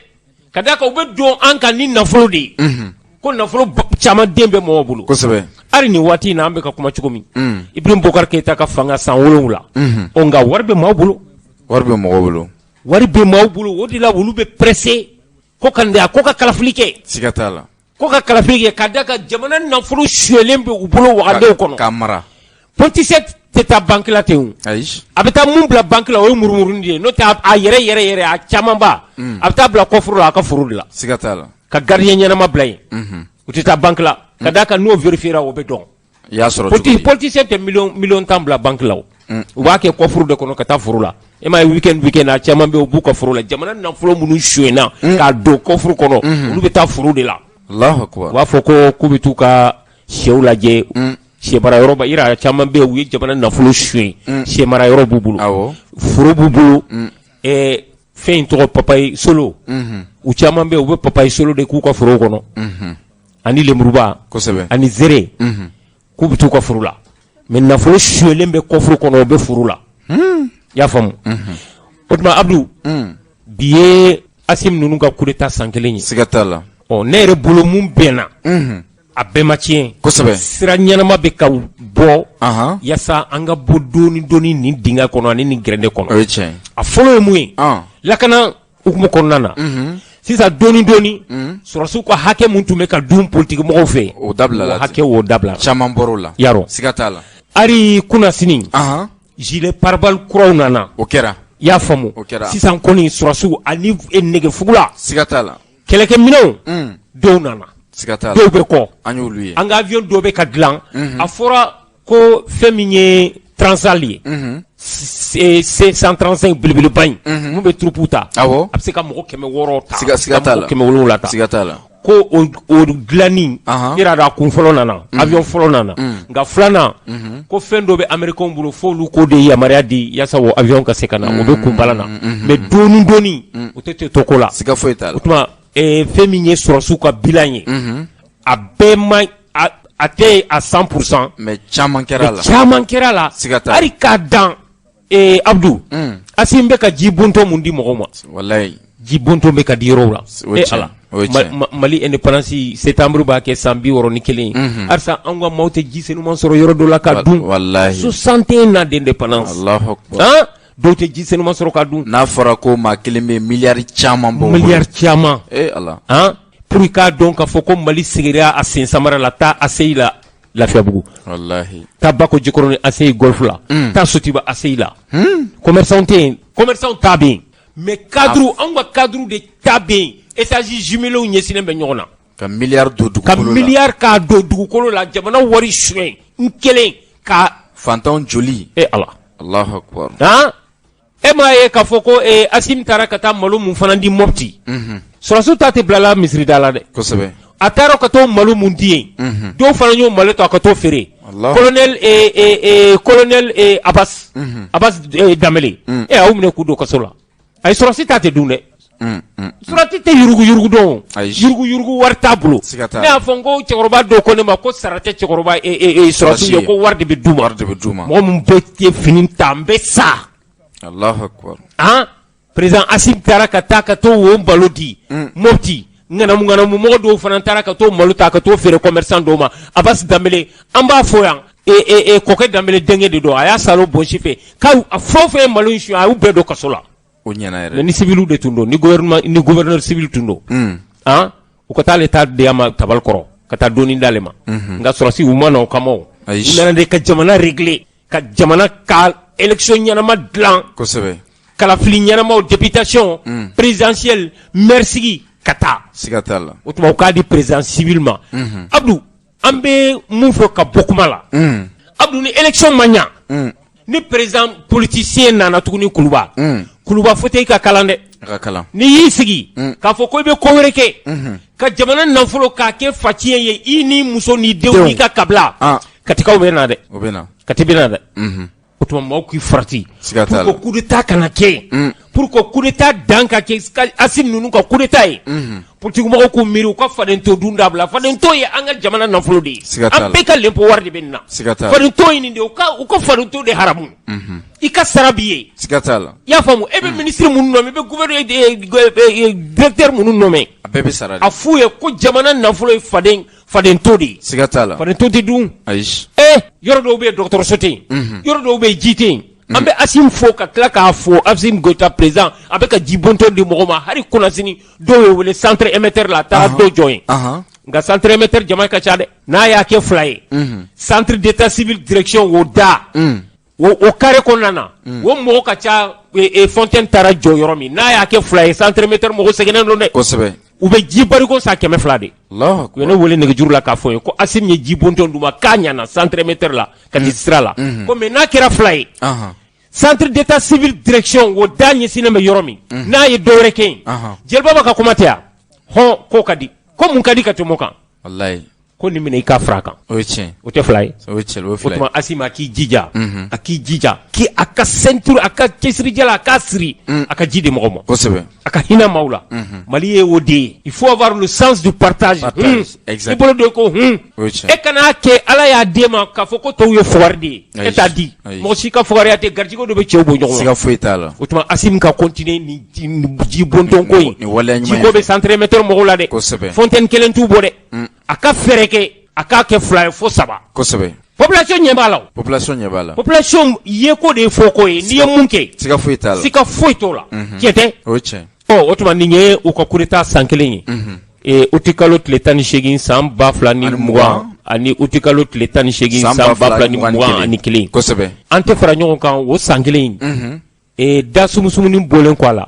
ka d'a kan u bɛ don an kan ni nafolo de ye ko nafolo caman den bɛ mɔgɔw bolo kosɛbɛ hali nin waati in na an bɛ ka kuma cogo min Ibrahim Boubacar Keita ka fanga san 7 ɔ nka wari bɛ maaw bolo wari bɛ mɔgɔw bolo wari bɛ maaw bolo o de la olu bɛ pressé ko ka ko ka kalafili kɛ siga t'a la ko ka kalafili kɛ ka d'a kan jamana nafolo suyɛlen bɛ u bolo wagadenw kɔnɔ k'a mara politicien tɛ taa banque la ten o ayi a bɛ taa mun bila banque la o ye murumuruni de ye n'o tɛ a yɛrɛ yɛrɛ yɛrɛ a camanba a bɛ taa bila coffre la a ka foro de la siga t'a la ka gardien ɲɛnama bila yen u tɛ taa banque la ka d'a kan n'o vérifiera o bɛ dɔn i y'a sɔrɔ cogo di politicien tɛ miliyɔn 10 bila banque la o u b'a kɛ coffre de kɔnɔ ka taa foro la e m'a ye week-end week-end a caman bɛ yen u b'u ka foro la jamana nafolo minnu sonyɛna k'a don coffre kɔnɔ olu bɛ taa foro de la Alahu akubar u b'a fɔ ko k'u bɛ t'u ka sɛw lajɛ sɛ mara yɔrɔ ba yira caman bɛ yen u ye jamana nafolo sonya sɛ mara yɔrɔ b'u bolo awɔ foro b'u bolo ɛɛ fɛn in tɔgɔ papaye solo u caman bɛ yen u bɛ papaye solo de k'u ka foro kɔnɔ ani lemuruba kosɛbɛ ani zere k'u bɛ t'u ka foro la mais nafolo sonyɛlen bɛ coffre kɔnɔ o bɛ foro la i y'a faamu o tuma Abdu bi ye Asimi ninnu ka coup d'état san kelen ye siga t'a la ɔ ne yɛrɛ bolo mun bɛnna a bɛɛ ma tiɲɛ kosɛbɛ sira ɲɛnama bɛ ka bɔ yaasa an ka bɔ dɔɔni dɔɔni nin dingɛ kɔnɔ ani nin gɛrɛndɛ kɔnɔ o ye tiɲɛ a fɔlɔ ye mun ye lakana hukumu kɔnɔna na sisan dɔɔni dɔɔni sɔrɔdasiw ka hakɛ mun tun bɛ ka dun politique mɔgɔw fɛ o dabilala o hakɛ o dabila caman bɔr'o la yarɔ siga t'a la hali kunasini gilet pare-balles kuraw nana o kɛra i y'a faamu o kɛra sisan kɔni sɔrɔdasiw ani nɛgɛfugula siga t'a la kɛlɛkɛminɛnw dɔw nana siga t'a la dɔw bɛ kɔ an y'olu ye an ka avion dɔw bɛ ka dilan a fɔra ko fɛn min ye Transall ye C135 belebeleba in mun bɛ troupe ta a bɛ se ka mɔgɔ 600 ta siga t'a la 700 ta siga t'a la ko o dilanni i yɛrɛ a kun fɔlɔ nana avion fɔlɔ nana nka filanan ko fɛn dɔ bɛ américain bolo f'olu k'o de yamaruya di yaasa o avion ka se ka na o bɛ kunbala na mais dɔɔni dɔɔni o tɛ to ko la siga foyi t'a la o tuma fɛn min ye sɔrɔdasiw ka bilan ye a bɛɛ ma a tɛ à 100% mais caman kɛra la caman kɛra la siga t'a la hali k'a dan Abdu Asimi bɛ ka ji bontɔ mun di mɔgɔw ma walayi ji bontɔ bɛ ka di yɔrɔw la o ye tiɲɛ o ye tiɲɛ Mali indépendance septembre b'a kɛ san 61 ye halisa anw ka maaw tɛ ji senuman sɔrɔ yɔrɔ dɔ la ka dun walahi 61 ans d'indépendance Alahu akubar han dɔw tɛ ji senuman sɔrɔ ka dun n'a fɔra ko maa kelen bɛ miliyari caman bɔ miliyari caman ee Ala han pour k'a dɔn k'a fɔ ko Mali sigira a sen samara la taa ACI la Lafiyabugu walahi taa Bako Jikɔrɔni ACI Golf la taa Sotiba ACI la commerçant tɛ yen commerçant ta bɛ yen mais cadre anw ka cadre de ta bɛ yen étage jumelés ɲɛsinnen bɛ ɲɔgɔn na ka miliyari don ka dugukolo la miliyari k'a don dugukolo la jamana wari suɲɛ n kelen ka fantanw joli e Ala Alahu akubar han e m'a ye k'a fɔ ko Asimi taara ka taa malo mun fana di Mopti sɔrɔdasiw ta tɛ bilala misiri da la dɛ kosɛbɛ a taara ka t'o malo mun di yen dɔw fana y'o malo ta ka t'o feere colonel colonel Abbas Abbas Danbele e a y'u minɛ k'u don kaso la ayi sɔrɔdasi ta tɛ dun dɛ sɔrɔdasi tɛ yurugu yurugu dɔn yurugu yurugu wari t'a bolo ne y'a fɔ n ko cɛkɔrɔba dɔw ko ne ma ko sara tɛ cɛkɔrɔba sɔrɔdasiw ye ko wari de bɛ d'u ma mɔgɔ min bɛ fini ta n bɛ sa Alahu akubar han président Asimi taara ka taa ka t'o wo malo di Mopti ŋanamu ŋanamu mɔgɔ dɔw fana taara ka t'o malo ta ka t'o feere commerçant dɔw ma Abbas Danbele an b'a fɔ yan kɔkɛ Danbele denkɛ de don a y'a salo bonsi fɛ k'a fɛn o fɛn ye malo in suɲɛ a y'u bɛɛ don kaso la o ɲɛna yɛrɛ mais ni civil de tun don ni gouvernement ni gouverneur civil tun don han u ka taa ale ta di a ma tabali kɔrɔ ka taa doni d'ale ma nka sɔrɔsi u ma na o kama o u nana de ka jamana régler ka jamana ka élection ɲɛnama dilan kosɛbɛ kalafili ɲɛnamaw députation présidentielle maire sigi ka taa siga t'a la o tuma u k'a di président civil ma Abdou An bɛ mun fɔ ka bɔ kuma la, Abdou, ni élection ma ɲa, ni président politicien nana tuguni, Kuluba, Kuluba fauteuil ka kalan dɛ. N'i y'i sigi k'a fɔ ko i bɛ ko wɛrɛ kɛ ka jamana nafolo k'a kɛ faciyɛn ye, i ni muso ni denw n'i ka kabila, Katikaw bɛ na dɛ, Kati bɛ na dɛ. O tuma maaw k'i farati pour que coup d'état kana kɛ, pour que coup d'état dan ka kɛ Assimi ninnu ka coup d'état ye. Politique mɔgɔw k'u miiri u ka fadento dun dabila. Fadento ye an ka jamana nafolo de ye, an bɛɛ ka l'impôt wari de bɛ nin na. Fadento ye nin de ye, u ka fadento de haramu. I ka sara b'i ye. Siga t'a la. I y'a faamu, e bɛ ministre minnu nommé, i bɛ gouverneur, directeur minnu nommé, a bɛɛ bɛ sara de. A f'u ye ko jamana nafolo ye faden fadento de ye. Siga t'a la. Fadento tɛ dun. Ayi. Ee, yɔrɔ dɔw bɛ yen, dɔgɔtɔrɔso tɛ yen, yɔrɔ dɔw bɛ yen, ji tɛ yen. An bɛ Assimi fo ka tila k'a fo. Assimi Goïta président, a bɛ ka ji bɔntɔ di mɔgɔw ma. Hali kunnasini dɔw ye wele centre émetteur la, a taara dɔw jɔ yen. Nka centre émetteur jama ka ca dɛ. N'a y'a kɛ fila ye, centre d'état civil direction, o da o carré kɔnɔna na, o mɔgɔ ka ca. Fontaine taara jɔ yɔrɔ min, n'a y'a kɛ fila ye, centre émetteur mɔgɔ sɛgɛnnen don dɛ. U bɛ ji bariko san 200 de. U ye ne wele nɛgɛjuru la k'a fɔ n ye ko Assimi ye ji bɔntɔn d'u ma k'a ɲɛna centre émetteur la ka di sira la. Ko mais n'a kɛra fila ye, centre d'état civil direction, o da ɲɛsinnen bɛ yɔrɔ min, n'a ye dɔ wɛrɛ kɛ yen. Jeliba ka kuma tɛ yan hɔn, k'o ka di, ko mun ka di ka tɛmɛ o kan? Walayi. Ko nin minɛ i ka fara kan. O ye tiɲɛ. O tɛ fila ye? O ye tiɲɛ, o ye O fila ye. tuma Assimi a k'i jija, a k'i jija k'i a ka ceinture, a ka cɛsirijala, a k'a siri, a ka ji di mɔgɔ ma. A ka hinɛ maaw la. Mali ye o de ye, il faut avoir le sens du partage. Partage, exact. I bolo don ko O ye tiɲɛ. E kan'a kɛ Ala y'a d'e ma k'a fɔ ko tɔw ye fugari de ye, e t'a di. Ayi. Mɔgɔ si ka fugariya tɛ, garijɛgɛ dɔ bɛ cɛw bɔ ɲɔgɔn ma. Siga foyi t'a la. O tuma Assimi ka continuer nin ji bɔntɔn ko in. Nin waleya ɲuman Jiko in. bɛ centre émetteur mɔgɔw la dɛ. Fontaine kelen t'u bɔ dɛ. A ka fɛɛrɛ kɛ a k'a kɛ fila ye fo saba. Population ɲɛ b'a la o. Population ɲɛ b'a la. Population ye ko de ye fɔ ko ye, n'i ye mun kɛ. Siga foyi t'a la. Siga foyi t'o la. Tiɲɛ tɛ? O ye tiɲɛ. Ɔ, o tuma nin ye u ka coup d'état san kelen ye. Uti kalo tile 18 san 2020 ani uti kalo tile 18 san 2021. An tɛ fara ɲɔgɔn kan o san kelen in. Da sumusumuni bɔlen kɔ a la.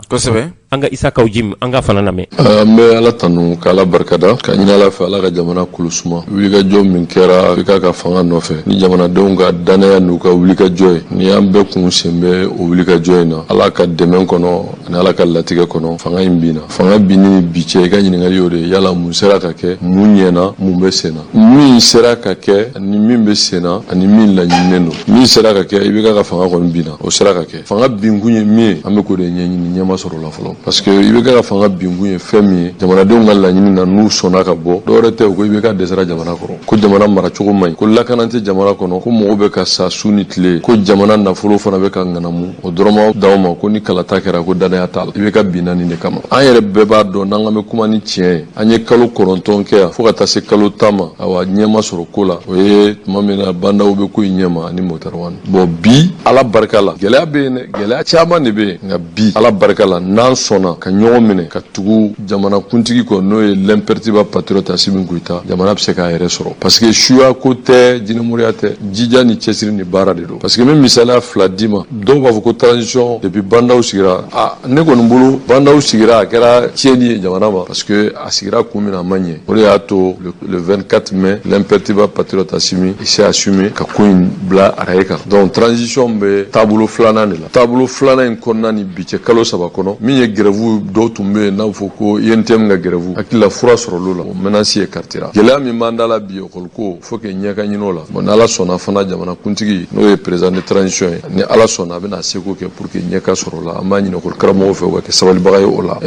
An ka Isa Kawu Jim, an ka fana lamɛn. An bɛ Ala tanu ka Ala barikada ka ɲini Ala fɛ Ala ka jamana kolo suma. Wulikajɔ min kɛra IBK ka fanga nɔfɛ ni jamanadenw ka dannaya n'u ka wulikajɔ ye, ni an bɛɛ kun sen bɛ o wulikajɔ in na, Ala ka dɛmɛ kɔnɔ ani Ala ka latigɛ kɔnɔ, fanga in binna. Fanga binni ni bi cɛ, i ka ɲininkali y'o de ye, yala mun sera ka kɛ, mun ɲɛna, mun bɛ sen na? Min sera ka kɛ ani min bɛ sen na ani min laɲininen don. Min sera ka kɛ, IBK ka fanga kɔni binna, o sera ka kɛ. Fanga binkun ye min ye, an bɛ k'o de ɲɛɲini, ɲɛ ma sɔrɔ o la fɔlɔ, parce que IBK ka fanga binkun ye fɛn min ye, jamanadenw ka laɲini na, n'u sɔnna ka bɔ, dɔwɛrɛ tɛ, u ko IBK dɛsɛra jamana kɔrɔ, ko jamana maracogo man ɲi, ko lakana tɛ jamana kɔnɔ, ko mɔgɔw bɛ ka sa su ni tile, ko jamana nafolo fana bɛ ka ŋanamu. O dɔrɔn ma d'aw ma ko ni kalata kɛra ko danaya t'a la. IBK binna nin de kama. An yɛrɛ bɛɛ b'a dɔn, n'an bɛ kuma ni tiɲɛ ye, an ye kalo 9 kɛ yan fo ka taa se kalo 10 ma, awa ɲɛ ma sɔrɔ ko la. O ye tuma min na Bah N'Daw bɛ ko in ɲɛma ani Moctar Ouane. Bon, bi Ala barika la, gɛlɛya bɛ yen dɛ, gɛlɛya caman de bɛ yen, nka bi Ala barika la, n'an sɔnna ka ɲɔgɔn minɛ ka tugu jamanakuntigi kɔ, n'o ye l'imperturbable patriote Assimi Goïta, jamana bɛ se k'a yɛrɛ sɔrɔ, parce que suya ko tɛ, jinɛmoriya tɛ, jija ni cɛsiri ni baara de don. Parce que n bɛ misaliya fila d'i ma. Dɔw b'a fɔ ko transition depuis Bah N'Daw sigira, a ne kɔni bolo Bah N'Daw sigira, a kɛra tiɲɛni ye jamana ma, parce que a sigira kun min na, a ma ɲɛ. O de y'a to le 24 mai, l'imperturbable patriote Assimi, il s'est assumé ka ko in bila a rail kan. Donc transition bɛ taabolo filanan de la. Taabolo filanan in kɔnɔna ni bi cɛ, kalo 3 kɔnɔ, min ye grève dɔw tun bɛ yen, n'a bɛ fɔ ko UNTM ka grève, hakili la fura sɔrɔla o la, o menace écartera. Gɛlɛya min b'an da la bi, école ko, faut que ɲɛ ka ɲini o la. Bon, ni Ala sɔnna fana, jamana kuntigi, n'o ye président de transition ye, ni Ala sɔnna, a bɛna seko kɛ pour que ɲɛ ka sɔrɔ o la. An b'a ɲini école karamɔgɔw fɛ, u ka kɛ sabalibaga ye o la.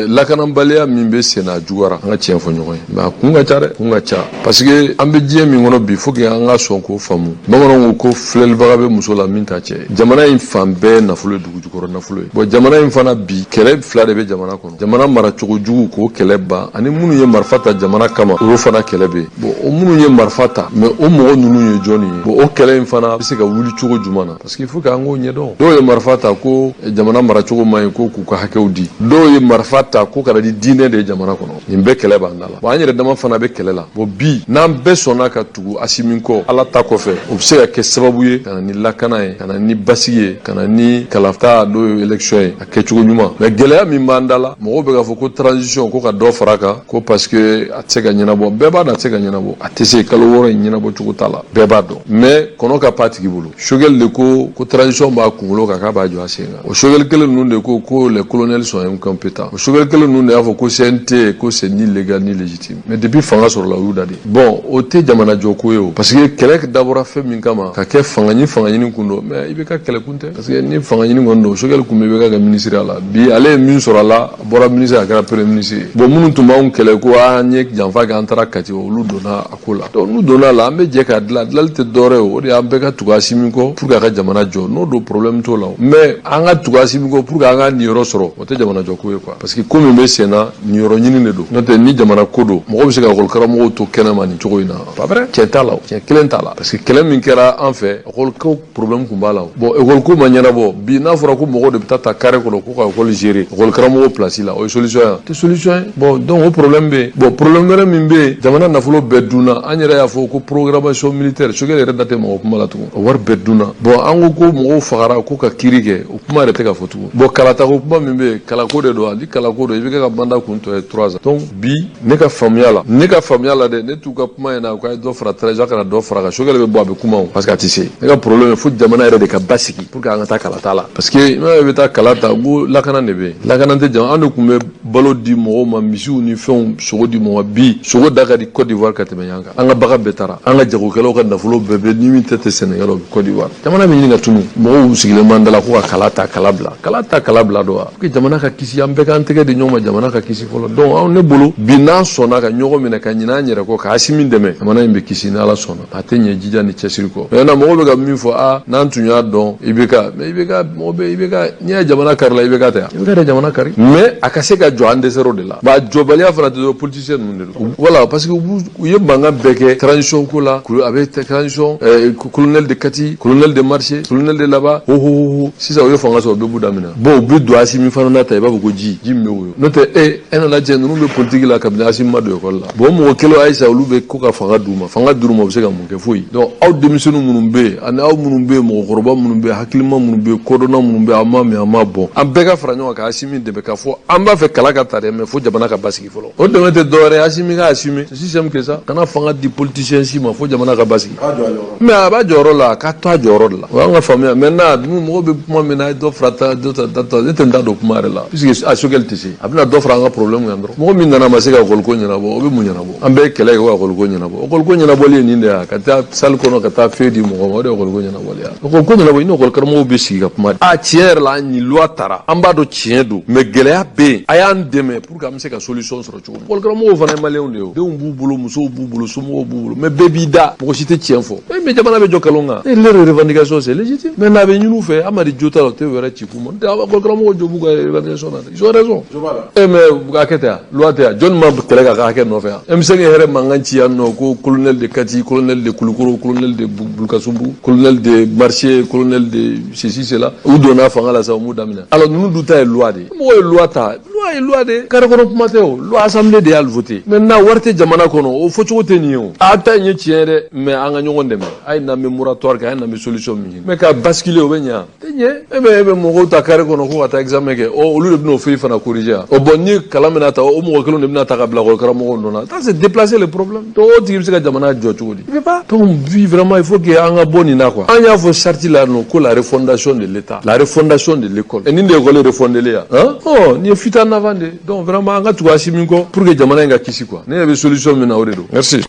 Lakanabaliya min bɛ sen na, a juguyara, an ka tiɲɛ fɔ ɲɔgɔn ye, mais a kun ka ca dɛ, kun ka ca, parce que an bɛ diɲɛ min kɔnɔ bi, faut que an ka sɔn k'o faamu. Bamananw ko ko filɛlibaga bɛ muso la min t'a cɛ ye. Jamana in fan bɛɛ nafolo ye dugu jukɔrɔ nafolo ye. Bon, jamana in fana bi, kɛlɛ fila de bɛ jamana kɔnɔ: jamana maracogo jugu, k'o kɛlɛ ban, ani minnu ye marifa ta jamana kama, olu fana kɛlɛ bɛ yen. Bon, o minnu ye marifa ta, mais o mɔgɔ ninnu ye jɔnni ye? Bon, o kɛlɛ in fana bɛ se ka wuli cogo jumɛn na? Parce que il faut k'an k'o ɲɛdɔn. Dɔw ye marifa ta ko jamana maracogo man ɲi, ko k'u ka hakɛw di. Dɔw ye marifa ta ko kana di diinɛ de ye jamana kɔnɔ. Nin bɛɛ kɛlɛ b'an da la. Bon, an yɛrɛ dama fana bɛ kɛlɛ la. Bon, bi n'an bɛɛ sɔnna ka tugu Asimi kɔ, Ala ta kɔfɛ, o bɛ se ka kɛ sababu ye ka na ni lakana ye, ka na ni basigi ye, ka na ni kalata, n'o ye élection ye, a kɛcogo ɲuman. Mais gɛlɛya Gɛlɛya min b'an da la, mɔgɔw bɛ k'a fɔ ko transition, ko ka dɔ fara kan, ko parce que a tɛ se ka ɲɛnabɔ. Bɛɛ b'a dɔn a tɛ se ka ɲɛnabɔ, a tɛ se. Kalo 6 in ɲɛnabɔ cogo t'a la, bɛɛ b'a dɔn. Mais kɔnɔ ka pan tigi bolo. Choguel de ko ko transition b'a kunkolo kan, k'a b'a jɔ a sen kan. O Choguel kelen ninnu de ko ko les colonels sont incompétents. O Choguel kelen ninnu de y'a fɔ ko CNT, ko c'est ni légal ni légitime. Mais depuis fanga sɔrɔla, o y'u da de. Bon, o tɛ jamana jɔ ko ye o, parce que kɛlɛ dabɔra fɛn min kama, ka kɛ fanga ɲini, fanga ɲini kun don. Mais i bɛ ka kɛlɛ kun tɛ, parce que ni fanga ɲini kɔni don, Choguel kun bɛ i bɛ ka kɛ ministre la. Bi, ale ye min sɔrɔ a la, a bɔra ministre, a kɛra premier ministre ye. Bon, minnu tun b'anw kɛlɛ ko an ye janfa kɛ, an taara Kati, olu donna a ko la. Donc n'u donna a la, an bɛ jɛ k'a dilan. Dilanli tɛ dɔwɛrɛ ye, o de y'an bɛɛ ka tugu Asimi kɔ pour que a ka jamana jɔ. N'o don, problème t'o la. Mais an ka tugu Asimi kɔ pour que an ka niyɔrɔ sɔrɔ, o tɛ jamana jɔ ko ye quoi, parce que ko min bɛ sen na, niyɔrɔ ɲini de don. N'o tɛ, ni jamana ko don, mɔgɔ bɛ se ka ekɔli karamɔgɔw to kɛnɛma nin cogo in na? Pas vrai, tiɲɛ t'a la, tiɲɛ kelen t'a la, parce que kɛlɛ min kɛra an fɛ, ekɔli ko problème tun b'a la. Bon, ekɔli ko ma ɲɛnabɔ. Bi, n'a fɔra ko mɔgɔw de bɛ taa ta carré kɔnɔ ko ka ekɔli gérer ekɔli karamɔgɔw place la, o ye solution ye? Tɛ solution ye. Bon, donc o problème bɛ yen. Bon, problème wɛrɛ min bɛ yen, jamana nafolo bɛɛ dunna. An yɛrɛ y'a fɔ ko programmation militaire, Choguel yɛrɛ da tɛ mɔgɔ kuma la tugun, o wari bɛɛ dunna. Bon, an ko ko mɔgɔw fagara, ko ka kiiri kɛ, o kuma yɛrɛ tɛ ka fɔ tugun. Bon, kalatako kuma min bɛ yen, kalako de don. Ani kalako don, i bɛ kɛ ka mandat kun tɔ ye 3 ans. Donc bi, ne ka faamuya la dɛ, ne t'u ka kuma in na ko a ye dɔ fara transition kana dɔ fara kan. Choguel bɛ bɔ, a bɛ kuma o, parce que a tɛ se. Ne ka problème ye, fo jamana yɛrɛ de ka basigi pour que an ka taa kalata la, parce que i m'a ye, i bɛ taa kala ta ko lakana de bɛ yen. Lakana tɛ jamana. An de tun bɛ balo di mɔgɔw ma, misiw ni fɛnw, sogo di mɔgɔw ma. Bi, sogo da ka di Côte d'Ivoire ka tɛmɛ yan kan. An ka bagan bɛɛ taara, an ka jagokɛlaw ka nafolo bɛɛ bɛ ni min tɛ Sénégal, o bɛ Côte d'Ivoire. Jamana bɛ ɲini ka tunu. Mɔgɔw sigilen b'an da la ko ka kala ta, kala bila, kala ta, kala bila don wa, pour que jamana ka kisi. An bɛɛ k'an tɛgɛ di ɲɔgɔn ma, jamana ka kisi fɔlɔ. Donc anw, ne bolo bi, n'an sɔnna ka ɲɔgɔn minɛ, ka ɲinɛ an yɛrɛ kɔ, ka Asimi dɛmɛ, jamana in bɛ kisi ni Ala sɔnna. A tɛ ɲɛ jija ni cɛsiri kɔ. Maintenant, mɔgɔw bɛ ka min fɔ, a n'an tun y'a dɔn i bɛ ka, mais i bɛ ka mɔgɔ bɛ i bɛ ka n'i ye jamana kari la, i bɛ ka tɛ i bɛ ka de jamana kari, mais a ka se ka jɔ, an dɛsɛr'o de la. Bon, a jɔbaliya fana tɛ dɔrɔn, politicien ninnu de don. Voilà, parce que u ye mankan bɛɛ kɛ transition ko la, a bɛ transition, colonel de Kati, colonel de marché, colonel de là-bas, ho ho ho. Sisan u ye fanga sɔrɔ, u bɛ b'u daminɛ. Bon, u bɛ don Asimi fana na ta, i b'a fɔ ko ji ji min bɛ woyo. N'o tɛ, e nana cɛ ninnu bɛ politique la kabini Asimi ma don école la. Bon, mɔgɔ kelen ayisa, olu bɛ ko ka fanga d'u ma, fanga d'u ma, u bɛ se ka mun kɛ? Foyi. Donc aw denmisɛnnin minnu bɛ yen, ani aw minnu bɛ yen, mɔgɔkɔrɔba minnu bɛ yen, hakilima minnu bɛ yen, kodɔnna minnu bɛ yen, an m'a min, an m'a bɔn, an bɛɛ ka fara ɲɔgɔn kan ka Asimi dɛmɛ, k'a fɔ an b'a fɛ kala ka ta dɛ, mais fo jamana ka basigi fɔlɔ. O dɛmɛ tɛ dɔwɛrɛ ye, Asimi ka assumer. C'est si simple que ça. Kana fanga di politicien si ma fo jamana ka basigi. Mais a b'a jɔyɔrɔ la, a ka to a jɔyɔrɔ de la. O y'an ka faamuya. Maintenant, mɔgɔw bɛ kuma min na, a ye dɔ fara ta, dɔ ta, ta, ne tɛ n da don kuma yɛrɛ la, puisque a Choguel tɛ se, a bɛna dɔ fara an ka problème kan dɔrɔn. Mɔgɔ min nana ma se ka école ko ɲɛnabɔ, o bɛ mun ɲɛnabɔ? An bɛɛ ye kɛlɛ kɛ ko école ko ɲɛnabɔ. École ko ɲɛnabɔli ye nin de ye, ka taa salle kɔnɔ ka taa feu di mɔgɔ ma, o de ye école ko ɲɛnabɔli ye. École ko ɲɛnabɔ, i ni école karamɔgɔw bɛ sigi ka kuma. A tiɲɛ yɛrɛ la, nin loi tara, an b'a dɔn tiɲɛ don, mais gɛlɛya bɛ yen, a y'an dɛmɛ pour que an bɛ se ka solution sɔrɔ cogo min. École karamɔgɔw fana ye maliyɛnw de ye o, denw b'u bolo, musow b'u bolo, somɔgɔw b'u bolo, mais bɛɛ b'i da, mɔgɔ si tɛ tiɲɛ fɔ. Mais jamana bɛ jɔ kalon kan? Et leur revendication, c'est légitime. Mais n'a bɛ ɲini u fɛ, Amadi jo t'a la, o tɛ wɛrɛ ci k'u ma. École karamɔgɔw jo b'u ka revendication na, ils ont raison. Eh, mais a kɛ ten yan, loi tɛ yan, jɔnni ma kɛlɛ k'a ka hakɛ nɔfɛ yan? M5 yɛrɛ mankan ci yan nɔ ko colonel de Kati, colonel de Kulukoro, colonel de Bulukasumbu, colonel de marché, colonel de ceci cela. U donna fanga la sa, u m'u daminɛ. Alors ninnu dun ta ye loi de ye. Mɔgɔ ye loi ta, loi ye loi de ye, carré kɔnɔ kuma tɛ o, loi, assemblée de y'a voté. Maintenant, wari tɛ jamana kɔnɔ, o fɔcogo tɛ nin ye o. A ta in ye tiɲɛ ye dɛ, mais an ka ɲɔgɔn dɛmɛ. A ye n'an bɛ moratoire kɛ, a ye n'an bɛ solution min ɲini. Mais ka basculer, o bɛ ɲɛ? Tɛ ɲɛ. E bɛ mɔgɔw ta carré kɔnɔ ko ka taa examen kɛ, ɔ olu de bɛn'o feuille fana corriger yan. Ɔ bon, ni kalan bɛna ta, o mɔgɔ kelen de bɛna ta ka bila école karamɔgɔw nɔ na. Ça, c'est déplacer le problème. Donc o tigi bɛ se ka jamana jɔ cogo di? Il peut pas. Donc bi, vraiment, il faut que an ka bɔ nin na quoi. An y'a fɔ charte la nɔ ko la refondation de l'État, la refondation de l'école. Et nin de école refondé yan, hein? Ɔ nin ye fuite en avant de. Donc vraiment, an ka tugu Asimi kɔ pour que jamana in ka kisi quoi. Ne ɲɛ bɛ solution min na, o de don. Merci.